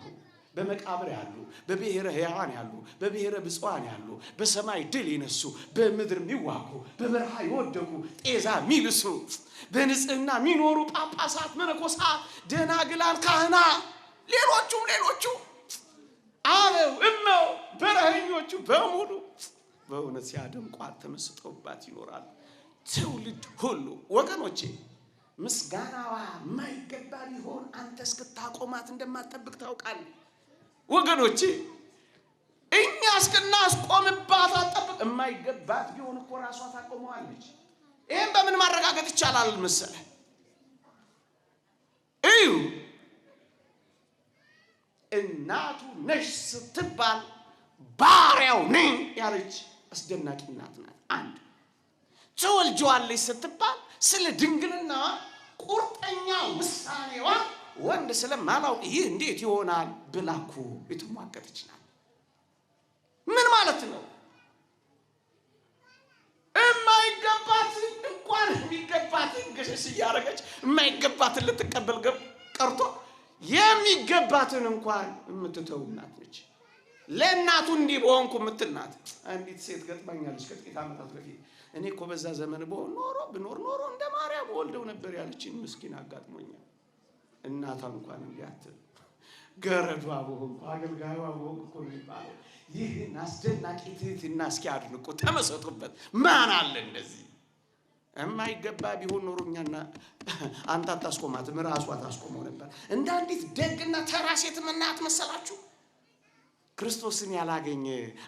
በመቃብር ያሉ፣ በብሔረ ሕያዋን ያሉ፣ በብሔረ ብፁዓን ያሉ፣ በሰማይ ድል የነሱ፣ በምድር የሚዋጉ፣ በበረሃ የወደቁ፣ ጤዛ የሚልሱ፣ በንጽህና የሚኖሩ ጳጳሳት፣ መነኮሳት፣ ደናግላን፣ ካህናት፣ ሌሎቹም ሌሎቹ አበው እመው በረኸኞቹ በሙሉ በእውነት ሲያደንቋት ተመስጠውባት ይኖራሉ። ትውልድ ሁሉ ወገኖቼ ምስጋናዋ የማይገባ ቢሆን አንተ እስክታቆማት እንደማትጠብቅ ታውቃለህ። ወገኖቼ እኛ እስክናስቆምባት አትጠብቅ። የማይገባት ቢሆን እኮ ራሷ ታቆመዋለች። ይህም በምን ማረጋገጥ ይቻላል መሰለህ? እዩ፣ እናቱ ነሽ ስትባል ባሪያው ነኝ ያለች አስደናቂ እናት ናት። አንድ ትወልጂዋለች ስትባል ስለ ድንግልና ቁርጠኛ ውሳኔዋ ወንድ ስለማላውቅ ይህ እንዴት ይሆናል ብላ እኮ የተሟገተች ናት። ምን ማለት ነው? የማይገባትን እንኳን የሚገባትን ገሸሽ እያደረገች የማይገባትን ልትቀበል ቀርቶ የሚገባትን እንኳን የምትተው እናት ነች። ለእናቱ እንዲህ በሆንኩ የምትል ናት። አንዲት ሴት ገጥማኛለች ከጥቂት ዓመታት በፊት። እኔ እኮ በዛ ዘመን በሆን ኖሮ ብኖር ኖሮ እንደ ማርያም ወልደው ነበር ያለችኝ ምስኪን አጋጥሞኛል። እናቷ እንኳን እንዲህ አትልም። ገረዷ በሆንኩ አገልጋዩዋ በሆንኩ እኮ ነው የሚባለው። ይህን አስደናቂ ትህትና እስኪ አድንቁ፣ ተመሰጡበት። ማን አለ እንደዚህ? የማይገባ ቢሆን ኖሮ እኛና አንተ አታስቆማትም፣ ራሷ ታስቆመው ነበር። እንደ አንዲት ደግና ተራ ሴት ምናያት መሰላችሁ? ክርስቶስን ያላገኘ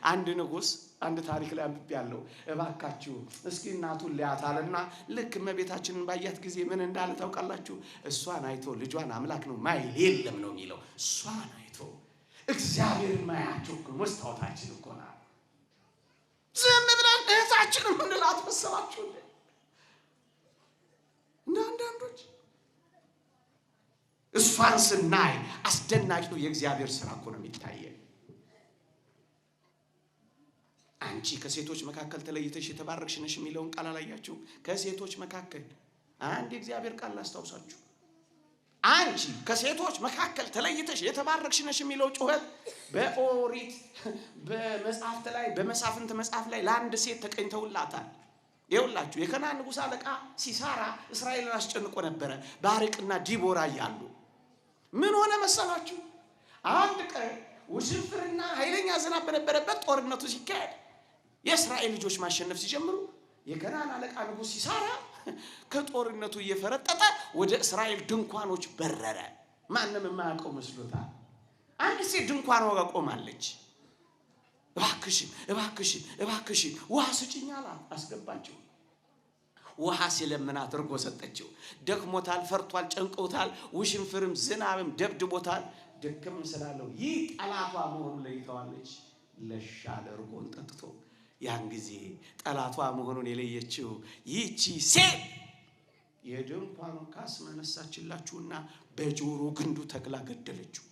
አንድ ንጉሥ አንድ ታሪክ ላይ አንብቤያለሁ። እባካችሁ እስኪ እናቱን ሊያት አለና ልክ እመቤታችንን ባያት ጊዜ ምን እንዳለ ታውቃላችሁ? እሷን አይቶ ልጇን አምላክ ነው ማይል የለም ነው የሚለው። እሷን አይቶ እግዚአብሔርን ማያቸው እኮ መስታወታችን እኮ ናት። ዝም ብለን እህታችን የምንላት መሰላችሁ? እንደ አንዳንዶች እሷን ስናይ አስደናቂው የእግዚአብሔር ስራ እኮ ነው የሚታየን። አንቺ ከሴቶች መካከል ተለይተሽ የተባረክሽ ነሽ የሚለውን ቃል አላያችሁ? ከሴቶች መካከል አንድ የእግዚአብሔር ቃል ላስታውሳችሁ። አንቺ ከሴቶች መካከል ተለይተሽ የተባረክሽ ነሽ የሚለው ጩኸት በኦሪት በመጽሐፍት ላይ በመሳፍንት መጽሐፍ ላይ ለአንድ ሴት ተቀኝተውላታል። ይኸውላችሁ የከነዓን ንጉሥ አለቃ ሲሳራ እስራኤልን አስጨንቆ ነበረ፣ ባርቅና ዲቦራ እያሉ። ምን ሆነ መሰላችሁ? አንድ ቀን ውሽንፍርና ኃይለኛ ዝናብ በነበረበት ጦርነቱ ሲካሄድ የእስራኤል ልጆች ማሸነፍ ሲጀምሩ የከነዓን አለቃ ንጉሥ ሲሳራ ከጦርነቱ እየፈረጠጠ ወደ እስራኤል ድንኳኖች በረረ። ማንም የማያውቀው መስሎታል። አንድ ሴት ድንኳኗ ጋር ቆማለች። እባክሽን፣ እባክሽን፣ እባክሽን ውሃ ስጭኝ አላት። አስገባችው። ውሃ ሲለምናት እርጎ ሰጠችው። ደክሞታል፣ ፈርቷል፣ ጨንቆታል። ውሽንፍርም ዝናብም ደብድቦታል። ድክም ስላለው ይህ ጠላቷ መሆኑን ለይተዋለች። ለሻለ እርጎን ጠጥቶ ያን ጊዜ ጠላቷ መሆኑን የለየችው ይህቺ ሴት የድንኳኑን ካስማ አነሳችላችሁና በጆሮ ግንዱ ተክላ ገደለችው።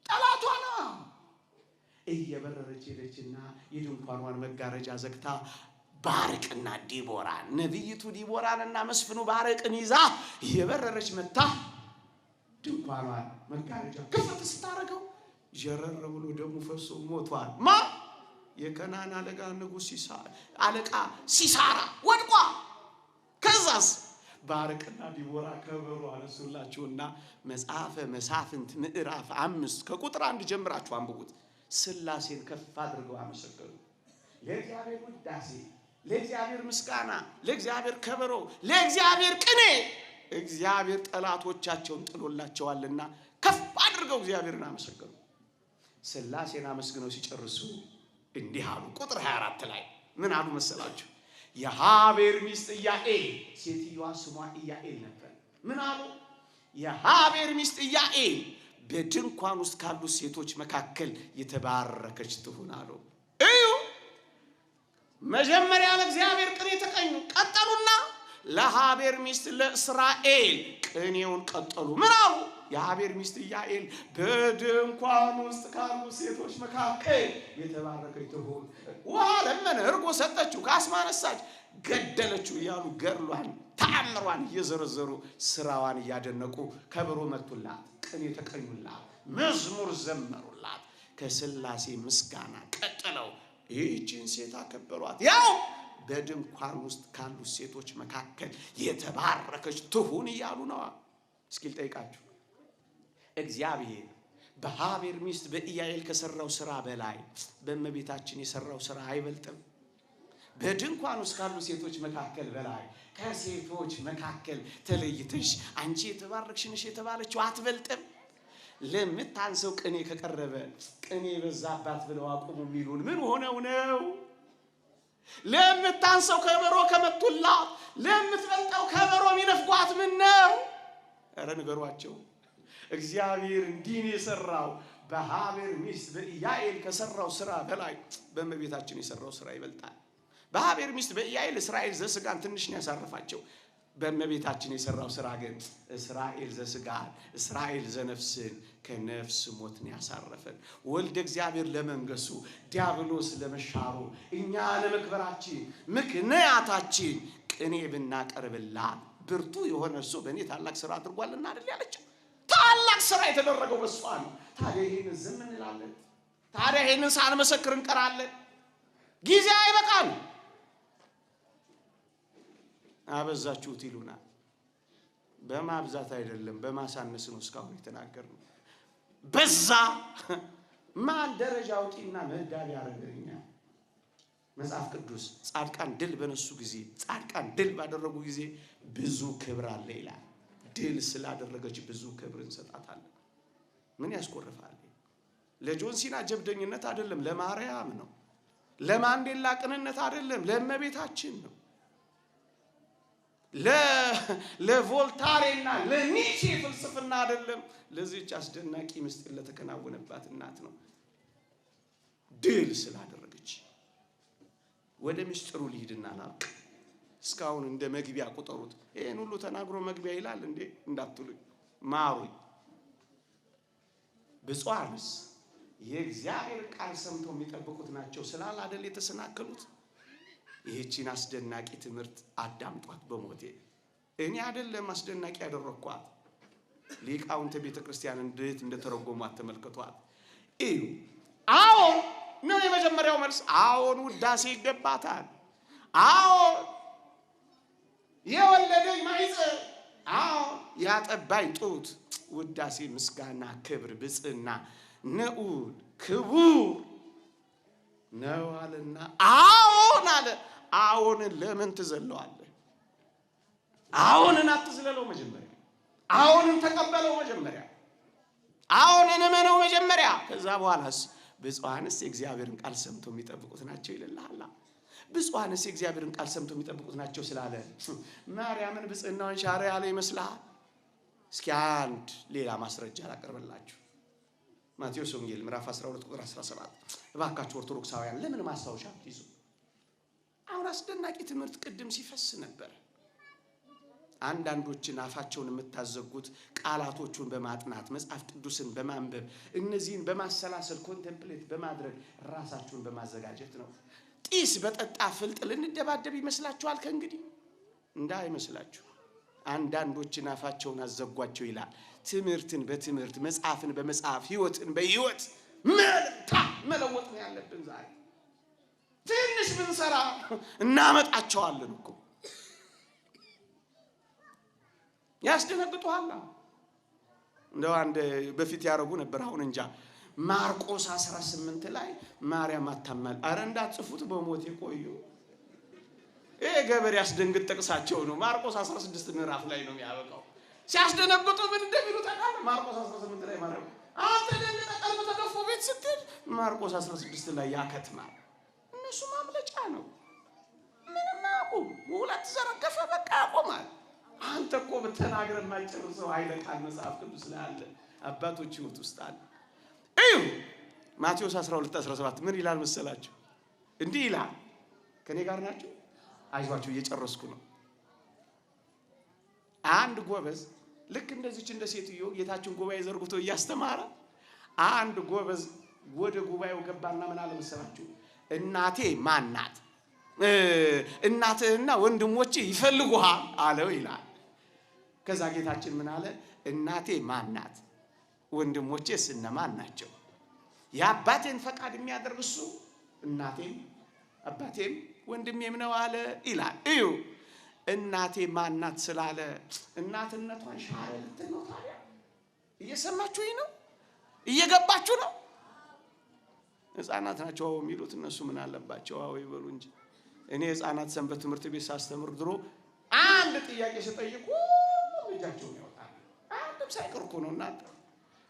ጠላቷ ነው። እየበረረች ሄደችና የድንኳኗን መጋረጃ ዘግታ ባርቅና ዲቦራን፣ ነቢይቱ ዲቦራንና መስፍኑ ባርቅን ይዛ እየበረረች መታ ድንኳኗን መጋረጃ ክፍት ስታደርገው ዠረር ብሎ ደሙ ፈሶ ሞቷል። ማ? የከናን አለቃ ንጉሥ አለቃ ሲሳራ ወድቋ። ከዛስ ባርቅና ዲቦራ ከበሮ አነሱላችሁና መጽሐፈ መሳፍንት ምዕራፍ 5 ከቁጥር 1 ጀምራችሁ አንብቡት። ስላሴን ከፍ አድርገው አመሰገኑ። ለእግዚአብሔር ውዳሴ፣ ለእግዚአብሔር ምስጋና፣ ለእግዚአብሔር ከበሮ፣ ለእግዚአብሔር ቅኔ። እግዚአብሔር ጠላቶቻቸውን ጥሎላቸዋልና ከፍ አድርገው እግዚአብሔርን አመሰገኑ። ስላሴን አመስግነው ሲጨርሱ እንዲህ አሉ። ቁጥር 24 ላይ ምን አሉ መሰላችሁ? የሃቤር ሚስት ኢያኤል፣ ሴትዮዋ ስሟ ኢያኤል ነበር። ምን አሉ? የሃቤር ሚስት ኢያኤል በድንኳን ውስጥ ካሉ ሴቶች መካከል የተባረከች ትሁን አሉ። እዩ፣ መጀመሪያ ለእግዚአብሔር ቅኔ ተቀኙ። ቀጠሉና ለሃቤር ሚስት ለእስራኤል ቅኔውን ቀጠሉ። ምን አሉ? የሃቤር ሚስት ኢያኤል በድንኳን ውስጥ ካሉ ሴቶች መካከል የተባረከች ትሁን። ውሃ ለመነ፣ እርጎ ሰጠችው፣ ካስማ አነሳች፣ ገደለችው እያሉ ገድሏን ተአምሯን እየዘረዘሩ ስራዋን እያደነቁ ከበሮ መቱላት፣ ቅኔ ተቀኙላት፣ መዝሙር ዘመሩላት። ከስላሴ ምስጋና ቀጥለው ይህችን ሴት አከበሯት። ያው በድንኳን ውስጥ ካሉ ሴቶች መካከል የተባረከች ትሁን እያሉ ነዋ። እስኪ ልጠይቃችሁ፣ እግዚአብሔር በሃቤር ሚስት በኢያኤል ከሰራው ስራ በላይ በእመቤታችን የሰራው ስራ አይበልጥም? በድንኳን ውስጥ ካሉ ሴቶች መካከል በላይ ከሴቶች መካከል ተለይተሽ አንቺ የተባረክሽ ነሽ የተባለችው አትበልጥም? ለምታንሰው ቅኔ ከቀረበ ቅኔ በዛባት ብለው አቁሙ የሚሉን ምን ሆነው ነው? ለምታንሰው ከበሮ ከመቱላት ለምትበልጠው ከበሮ የሚነፍጓት ምን ነው? ኧረ ንገሯቸው። እግዚአብሔር እንዲህ ነው የሰራው። በሃቤር ሚስት በኢያኤል ከሰራው ስራ በላይ በእመቤታችን የሰራው ስራ ይበልጣል። በሃቤር ሚስት በኢያኤል እስራኤል ዘስጋን ትንሽ ነው ያሳረፋቸው። በእመቤታችን የሰራው ስራ ግን እስራኤል ዘስጋን እስራኤል ዘነፍስን ከነፍስ ሞት ነው ያሳረፈን። ወልደ እግዚአብሔር ለመንገሱ፣ ዲያብሎስ ለመሻሩ፣ እኛ ለመክበራችን ምክንያታችን ቅኔ ብናቀርብላት ብርቱ የሆነ እርሱ በእኔ ታላቅ ስራ አድርጓልና አይደል ያለችው? ታላቅ ስራ የተደረገው በእሷ ነው። ታዲያ ይህንን ዝም እንላለን? ታዲያ ይህንን ሳንመሰክር እንቀራለን? ጊዜ አይበቃል። አበዛችሁት ይሉናል። በማብዛት አይደለም በማሳነስ ነው እስካሁን የተናገርነው። በዛ ማን ደረጃ አውጪና መዳቢ ያደረገኛ? መጽሐፍ ቅዱስ ጻድቃን ድል በነሱ ጊዜ፣ ጻድቃን ድል ባደረጉ ጊዜ ብዙ ክብር አለ ይላል። ድል ስላደረገች ብዙ ክብር እንሰጣታለን። ምን ያስኮርፋል? ለጆን ሲና ጀብደኝነት አይደለም፣ ለማርያም ነው። ለማንዴላ ቅንነት አይደለም፣ ለእመቤታችን ነው። ለቮልታሬና ለኒቼ ፍልስፍና አይደለም፣ ለዚህች አስደናቂ ምስጢር ለተከናወነባት እናት ነው። ድል ስላደረገች። ወደ ምስጢሩ ልሂድና ላብቅ። እስካሁን እንደ መግቢያ ቁጠሩት። ይህን ሁሉ ተናግሮ መግቢያ ይላል እንዴ እንዳትሉኝ፣ ማሩኝ። ብፁዓንስ የእግዚአብሔር ቃል ሰምተው የሚጠብቁት ናቸው ስላል አይደል የተሰናከሉት? ይህቺን አስደናቂ ትምህርት አዳምጧት። በሞቴ እኔ አይደለም አስደናቂ ያደረግኳት፣ ሊቃውንተ ቤተ ክርስቲያን እንዴት እንደተረጎሟት ተመልከቷት። እዩ። አዎን ነው የመጀመሪያው መልስ። አዎን ውዳሴ ይገባታል። አዎን የወለደኝ ማኅፀን፣ አዎን ያጠባኝ ጡት ውዳሴ፣ ምስጋና፣ ክብር፣ ብፅዕና ንዑድ ክቡር ነው አለና አዎን አለ። አዎንን ለምን ትዘለዋለህ? አዎንን አትዝለለው። መጀመሪያ አዎንን ተቀበለው። መጀመሪያ አዎንን እመነው መጀመሪያ። ከዛ በኋላስ ብፁዓንስ የእግዚአብሔርን ቃል ሰምተው የሚጠብቁት ናቸው ይልልሃል። ብፁዓንስ የእግዚአብሔርን ቃል ሰምተው የሚጠብቁት ናቸው ስላለ ማርያምን ብፅዕናዋን ሻረ ያለ ይመስልሃል? እስኪ አንድ ሌላ ማስረጃ ላቀርብላችሁ። ማቴዎስ ወንጌል ምዕራፍ 12 ቁጥር 17። እባካችሁ ኦርቶዶክሳውያን ለምን ማስታወሻ አትይዙ? አሁን አስደናቂ ትምህርት ቅድም ሲፈስ ነበር። አንዳንዶችን አፋቸውን የምታዘጉት ቃላቶቹን በማጥናት፣ መጽሐፍ ቅዱስን በማንበብ፣ እነዚህን በማሰላሰል፣ contemplate በማድረግ ራሳችሁን በማዘጋጀት ነው። ጢስ በጠጣ ፍልጥ ልንደባደብ ይመስላችኋል? ከእንግዲህ እንዳይመስላችሁ። አንዳንዶችን አፋቸውን አዘጓቸው ይላል። ትምህርትን በትምህርት፣ መጽሐፍን በመጽሐፍ፣ ህይወትን በህይወት መልታ መለወጥ ነው ያለብን። ዛሬ ትንሽ ብንሰራ እናመጣቸዋለን እኮ። ያስደነግጡሃል። እንደው አንድ በፊት ያደረጉ ነበር፣ አሁን እንጃ። ማርቆስ 18 ላይ ማርያም አታማል። አረ እንዳትጽፉት በሞት የቆዩ። ይሄ ገበሬ ያስደንግጥ ጥቅሳቸው ነው። ማርቆስ 16 ምዕራፍ ላይ ነው የሚያበቃው። ሲያስደነግጡ ምን እንደሚሉ ታውቃለህ? ማርቆስ 18 ላይ ማርያም አንተ ደንግጠህ ቀልብ ተገፎ ቤት ስትል ማርቆስ 16 ላይ ያከትማል። እነሱ ማምለጫ ነው። ምንም አያውቁም። ሁለት ዘረገፈ በቃ ያቆማል። አንተ እኮ ብተናግረ የማይጨርሰው ኃይለ ቃል መጽሐፍ ቅዱስ ላይ አለ። አባቶች ሕይወት ውስጥ አለ። እዩ፣ ማቴዎስ 12 17 ምን ይላል መሰላችሁ? እንዲህ ይላል። ከኔ ጋር ናችሁ? አይዟችሁ እየጨረስኩ ነው። አንድ ጎበዝ ልክ እንደዚች እንደ ሴትዮ ጌታችን ጉባኤ ዘርግቶ እያስተማረ አንድ ጎበዝ ወደ ጉባኤው ገባና ምን አለ መሰላችሁ? እናቴ ማን ናት? እናትህና ወንድሞቼ ይፈልጉሃል አለው ይላል። ከዛ ጌታችን ምን አለ? እናቴ ማን ናት? ወንድሞቼስ እነማን ናቸው? የአባቴን ፈቃድ የሚያደርግ እሱ እናቴም አባቴም ወንድሜም ነው አለ ይላል። እዩ፣ እናቴ ማናት ስላለ እናትነቷን ሻረ ልትል ነው ታዲያ? እየሰማችሁኝ ነው? እየገባችሁ ነው? ህፃናት ናቸው አዎ የሚሉት፣ እነሱ ምን አለባቸው? አዎ ይበሉ እንጂ። እኔ ህፃናት ሰንበት ትምህርት ቤት ሳስተምር ድሮ አንድ ጥያቄ ስጠይቅ ሁሉም እጃቸውን ያወጣል። አንድም ሳይቀር እኮ ነው እናንተ።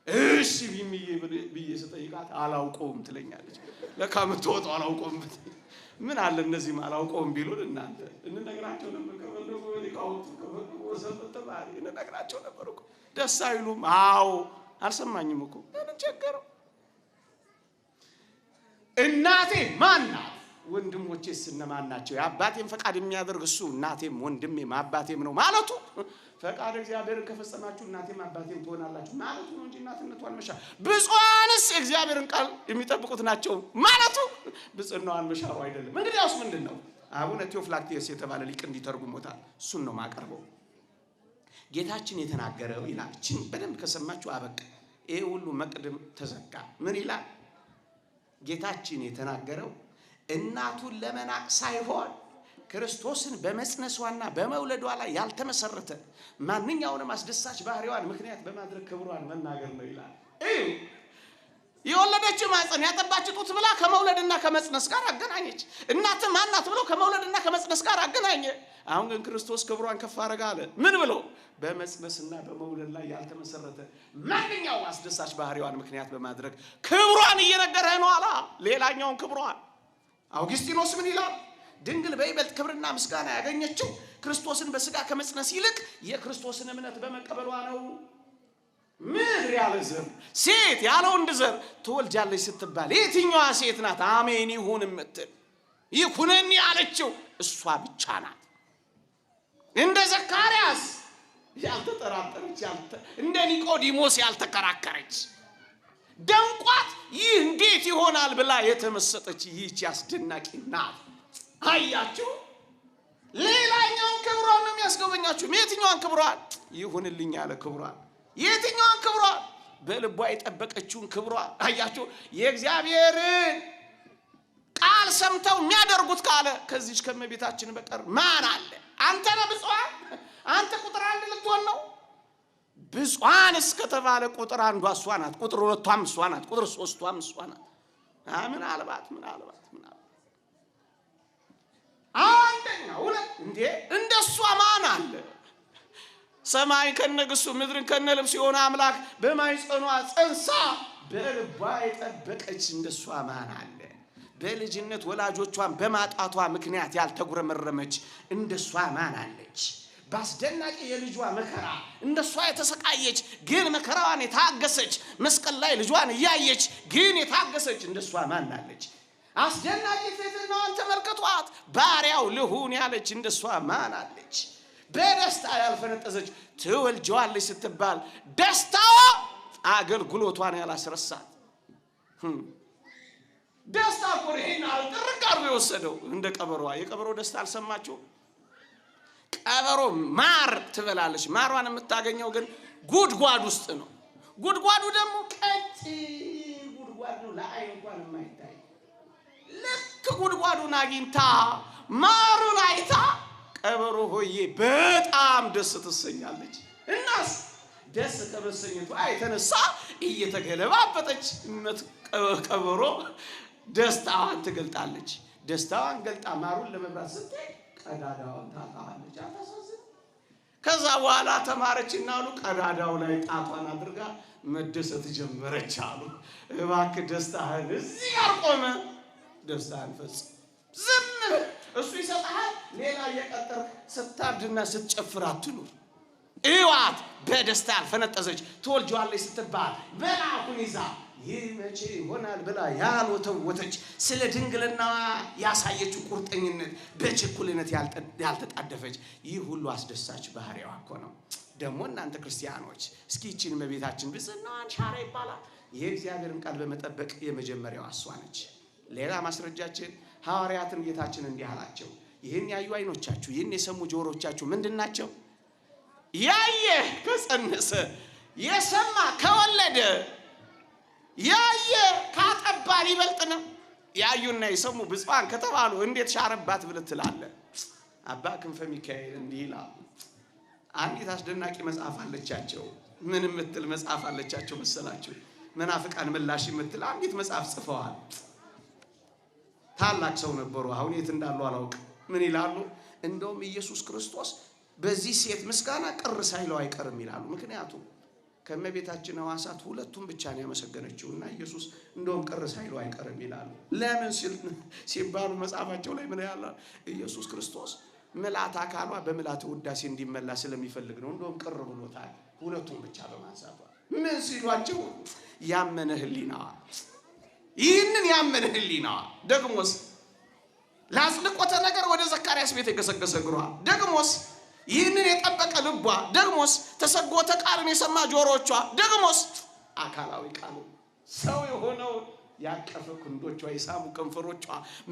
እሺ ቢምዬ ብዬ ስጠይቃት አላውቀውም ትለኛለች። ለካ የምትወጣው አላውቀውም። ምን አለ እነዚህም አላውቀውም ቢሉን እናንተ እንነግራቸው ነበር። ከፈለጉ ሊቃውንቱ፣ ከፈለጉ ሰንበት ተማሪ እንነግራቸው ነበር እኮ። ደስ አይሉም? አዎ አልሰማኝም እኮ፣ ምን ቸገረው? እናቴ ማን ናት? ወንድሞቼስ እነማን ናቸው? የአባቴን ፈቃድ የሚያደርግ እሱ እናቴም ወንድሜም አባቴም ነው ማለቱ ፈቃድ እግዚአብሔርን ከፈጸማችሁ እናቴም አባቴም ትሆናላችሁ ማለቱ ነው እንጂ እናትነቷን መሻር፣ ብፁዓንስ የእግዚአብሔርን ቃል የሚጠብቁት ናቸው ማለቱ ብፅዕናዋን መሻሩ አይደለም። እንግዲያውስ ምንድን ነው? አቡነ ቴዎፍላክቴስ የተባለ ሊቅ እንዲተርጉሞታል። እሱን ነው ማቀርበው። ጌታችን የተናገረው ይላል። እችን በደንብ ከሰማችሁ አበቃ። ይሄ ሁሉ መቅድም ተዘጋ። ምን ይላል? ጌታችን የተናገረው እናቱን ለመናቅ ሳይሆን ክርስቶስን በመጽነሷና በመውለዷ ላይ ያልተመሰረተ ማንኛውንም አስደሳች ባህሪዋን ምክንያት በማድረግ ክብሯን መናገር ነው ይላል። እዩ፣ የወለደችው ማፀን፣ ያጠባችው ጡት ብላ ከመውለድና ከመጽነስ ጋር አገናኘች። እናትም ማናት ብሎ ከመውለድና ከመጽነስ ጋር አገናኘ። አሁን ግን ክርስቶስ ክብሯን ከፍ አደረገ አለ። ምን ብሎ? በመጽነስና በመውለድ ላይ ያልተመሰረተ ማንኛውም አስደሳች ባህሪዋን ምክንያት በማድረግ ክብሯን እየነገረህ ነው አላ። ሌላኛውን ክብሯን አውግስጢኖስ ምን ይላል? ድንግል በይበልጥ ክብርና ምስጋና ያገኘችው ክርስቶስን በስጋ ከመጽነስ ይልቅ የክርስቶስን እምነት በመቀበሏ ነው። ምድር ያለ ዘር፣ ሴት ያለ ወንድ ዘር ትወልጃለች ስትባል የትኛዋ ሴት ናት አሜን ይሁን የምትል? ይኩነኒ ያለችው እሷ ብቻ ናት። እንደ ዘካርያስ ያልተጠራጠረች፣ እንደ ኒቆዲሞስ ያልተከራከረች፣ ደንቋት ይህ እንዴት ይሆናል ብላ የተመሰጠች ይህች አስደናቂ ናት። አያችሁ፣ ሌላኛውን ክብሯን ነው የሚያስጎበኛችሁ። የትኛዋን ክብሯን? ይሁንልኝ ያለ ክብሯን። የትኛዋን ክብሯን? በልቧ የጠበቀችውን ክብሯን። አያችሁ፣ የእግዚአብሔርን ቃል ሰምተው የሚያደርጉት ካለ ከዚች ከእመቤታችን በቀር ማን አለ? አንተ ነህ ብፁዓን። አንተ ቁጥር አንድ ልትሆን ነው። ብፁዓን እስከተባለ ቁጥር አንዷ እሷ ናት። ቁጥር ሁለቷም እሷ ናት። ቁጥር ሶስቷም እሷ ናት። ምናልባት ምናልባት ምናልባት አንደኛ ሁለት እንዴ እንደሷ ማን አለ? ሰማይ ከነግሱ ምድርን ከነልብሱ የሆነ አምላክ በማኅፀኗ ጸንሳ በልቧ የጠበቀች እንደሷ ማን አለ? በልጅነት ወላጆቿን በማጣቷ ምክንያት ያልተጉረመረመች እንደሷ ማን አለች? በአስደናቂ የልጇ መከራ እንደሷ የተሰቃየች ግን መከራዋን የታገሰች፣ መስቀል ላይ ልጇን እያየች ግን የታገሰች እንደሷ ማን አለች? አስደናቂ ትሕትናዋን ተመልከቷት። ባሪያው ልሁን ያለች እንደሷ ማን አለች? በደስታ ያልፈነጠዘች፣ ትወልጀዋለች ስትባል ደስታዋ አገልግሎቷን ያላስረሳት። ደስታ እኮ ይሄን ጥርቅ አድርጎ የወሰደው እንደ ቀበሮዋ። የቀበሮ ደስታ አልሰማችሁ? ቀበሮ ማር ትበላለች። ማሯን የምታገኘው ግን ጉድጓድ ውስጥ ነው። ጉድጓዱ ደግሞ ቀጭን ጉድጓድ ነው፣ ለአይን እንኳን የማይታይ። ልክ ጉድጓዱን አግኝታ ማሩን አይታ ቀበሮ ሆዬ በጣም ደስ ትሰኛለች። እናስ ደስ ከመሰኘቷ የተነሳ እየተገለባበጠች ቀበሮ ደስታዋን ትገልጣለች። ደስታዋን ገልጣ ማሩን ለመብላት ስትሄድ ቀዳዳዋን ታጣለች። አታሳዝንም? ከዛ በኋላ ተማረችና አሉ ቀዳዳው ላይ ጣቷን አድርጋ መደሰት ጀመረች አሉ። እባክህ ደስታህን እዚህ ጋር ቆመ፣ ደስታህን ፈጽም። ዝም እሱ ይሰጥሃል። ሌላ እየቀጠርክ ስታብድና ስትጨፍር አትኑር። እዋት በደስታ ያልፈነጠዘች፣ ትወልጂዋለች ስትባል መልአኩን ይዛ ይህ መቼ ይሆናል ብላ ያልወተወተች፣ ስለ ድንግልናዋ ያሳየችው ቁርጠኝነት፣ በችኩልነት ያልተጣደፈች፣ ይህ ሁሉ አስደሳች ባህሪዋ እኮ ነው። ደግሞ እናንተ ክርስቲያኖች እስኪ ይህችን እመቤታችን ብፅዕናዋን ሻረ ይባላል። የእግዚአብሔርን ቃል በመጠበቅ የመጀመሪያዋ እሷ ነች። ሌላ ማስረጃችን ሐዋርያትን ጌታችን እንዲህ አላቸው፣ ይህን ያዩ ዓይኖቻችሁ፣ ይህን የሰሙ ጆሮቻችሁ ምንድን ናቸው? ያየ ከጸነሰ፣ የሰማ ከወለደ፣ ያየ ካጠባ ሊበልጥ ነው። ያዩና የሰሙ ብፁዓን ከተባሉ እንዴት ሻረባት ብለህ ትላለህ? አባ ክንፈ ሚካኤል እንዲህ ይላሉ። አንዲት አስደናቂ መጽሐፍ አለቻቸው። ምን የምትል መጽሐፍ አለቻቸው መሰላችሁ? መናፍቃን ምላሽ የምትል አንዲት መጽሐፍ ጽፈዋል። ታላቅ ሰው ነበሩ። አሁን የት እንዳሉ አላውቅም። ምን ይላሉ? እንደውም ኢየሱስ ክርስቶስ በዚህ ሴት ምስጋና ቅር ሳይለው አይቀርም ይላሉ። ምክንያቱም ከእመቤታችን ሕዋሳት ሁለቱም ብቻ ነው ያመሰገነችው እና ኢየሱስ እንደውም ቅር ሳይለው አይቀርም ይላሉ። ለምን ሲባሉ መጽሐፋቸው ላይ ምን ያላል? ኢየሱስ ክርስቶስ ምልአተ አካሏ በምልአተ ውዳሴ እንዲመላ ስለሚፈልግ ነው። እንደውም ቅር ብሎታል ሁለቱም ብቻ በማንሳቷ። ምን ሲሏቸው ያመነ ሕሊናዋ፣ ይህንን ያመነ ሕሊናዋ፣ ደግሞስ ለአጽድቆተ ነገር ወደ ዘካርያስ ቤት የገሰገሰ እግሯ፣ ደግሞስ ይህንን የጠበቀ ልቧ፣ ደግሞስ ተሰግዎተ ቃልን የሰማ ጆሮቿ፣ ደግሞስ አካላዊ ቃሉ ሰው የሆነውን ያቀፈ ክንዶቿ፣ የሳሙ ከንፈሮቿ፣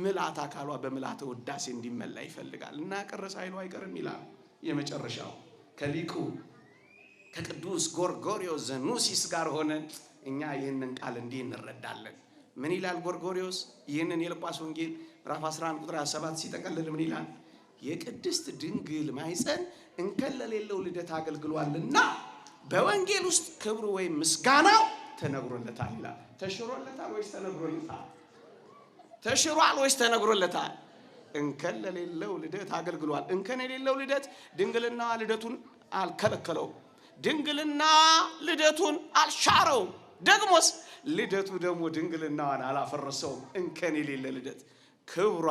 ምልአተ አካሏ በምልአተ ውዳሴ እንዲመላ ይፈልጋል እና ቅር ሳይለው አይቀርም ይላል። የመጨረሻው ከሊቁ ከቅዱስ ጎርጎርዮስ ዘኑሲስ ጋር ሆነን እኛ ይህንን ቃል እንዲህ እንረዳለን። ምን ይላል ጎርጎርዮስ? ይህንን የሉቃስ ወንጌል ምዕራፍ 11 ቁጥር 27 ሲጠቀልል ምን ይላል? የቅድስት ድንግል ማኅፀን እንከን ለሌለው ልደት አገልግሏልና በወንጌል ውስጥ ክብሩ ወይም ምስጋናው ተነግሮለታል ይላል። ተሽሮለታል ወይስ ተነግሮለታል? ተሽሯል ወይስ ተነግሮለታል? እንከን ለሌለው ልደት አገልግሏል። እንከን የሌለው ልደት ድንግልናዋ ልደቱን አልከለከለውም። ድንግልናዋ ልደቱን አልሻረውም። ደግሞስ ልደቱ ደግሞ ድንግልናዋን አላፈረሰውም። እንከን የሌለ ልደት ክብሯ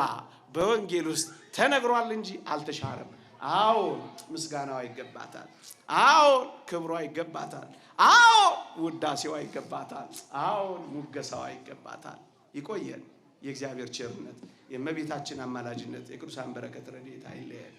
በወንጌል ውስጥ ተነግሯል እንጂ አልተሻረም። አዎ ምስጋናዋ ይገባታል። አዎ ክብሯ ይገባታል። አዎ ውዳሴዋ ይገባታል። አዎ ሙገሳዋ ይገባታል። ይቆየን። የእግዚአብሔር ቸርነት፣ የእመቤታችን አማላጅነት፣ የቅዱሳን በረከት ረድኤት አይለየን።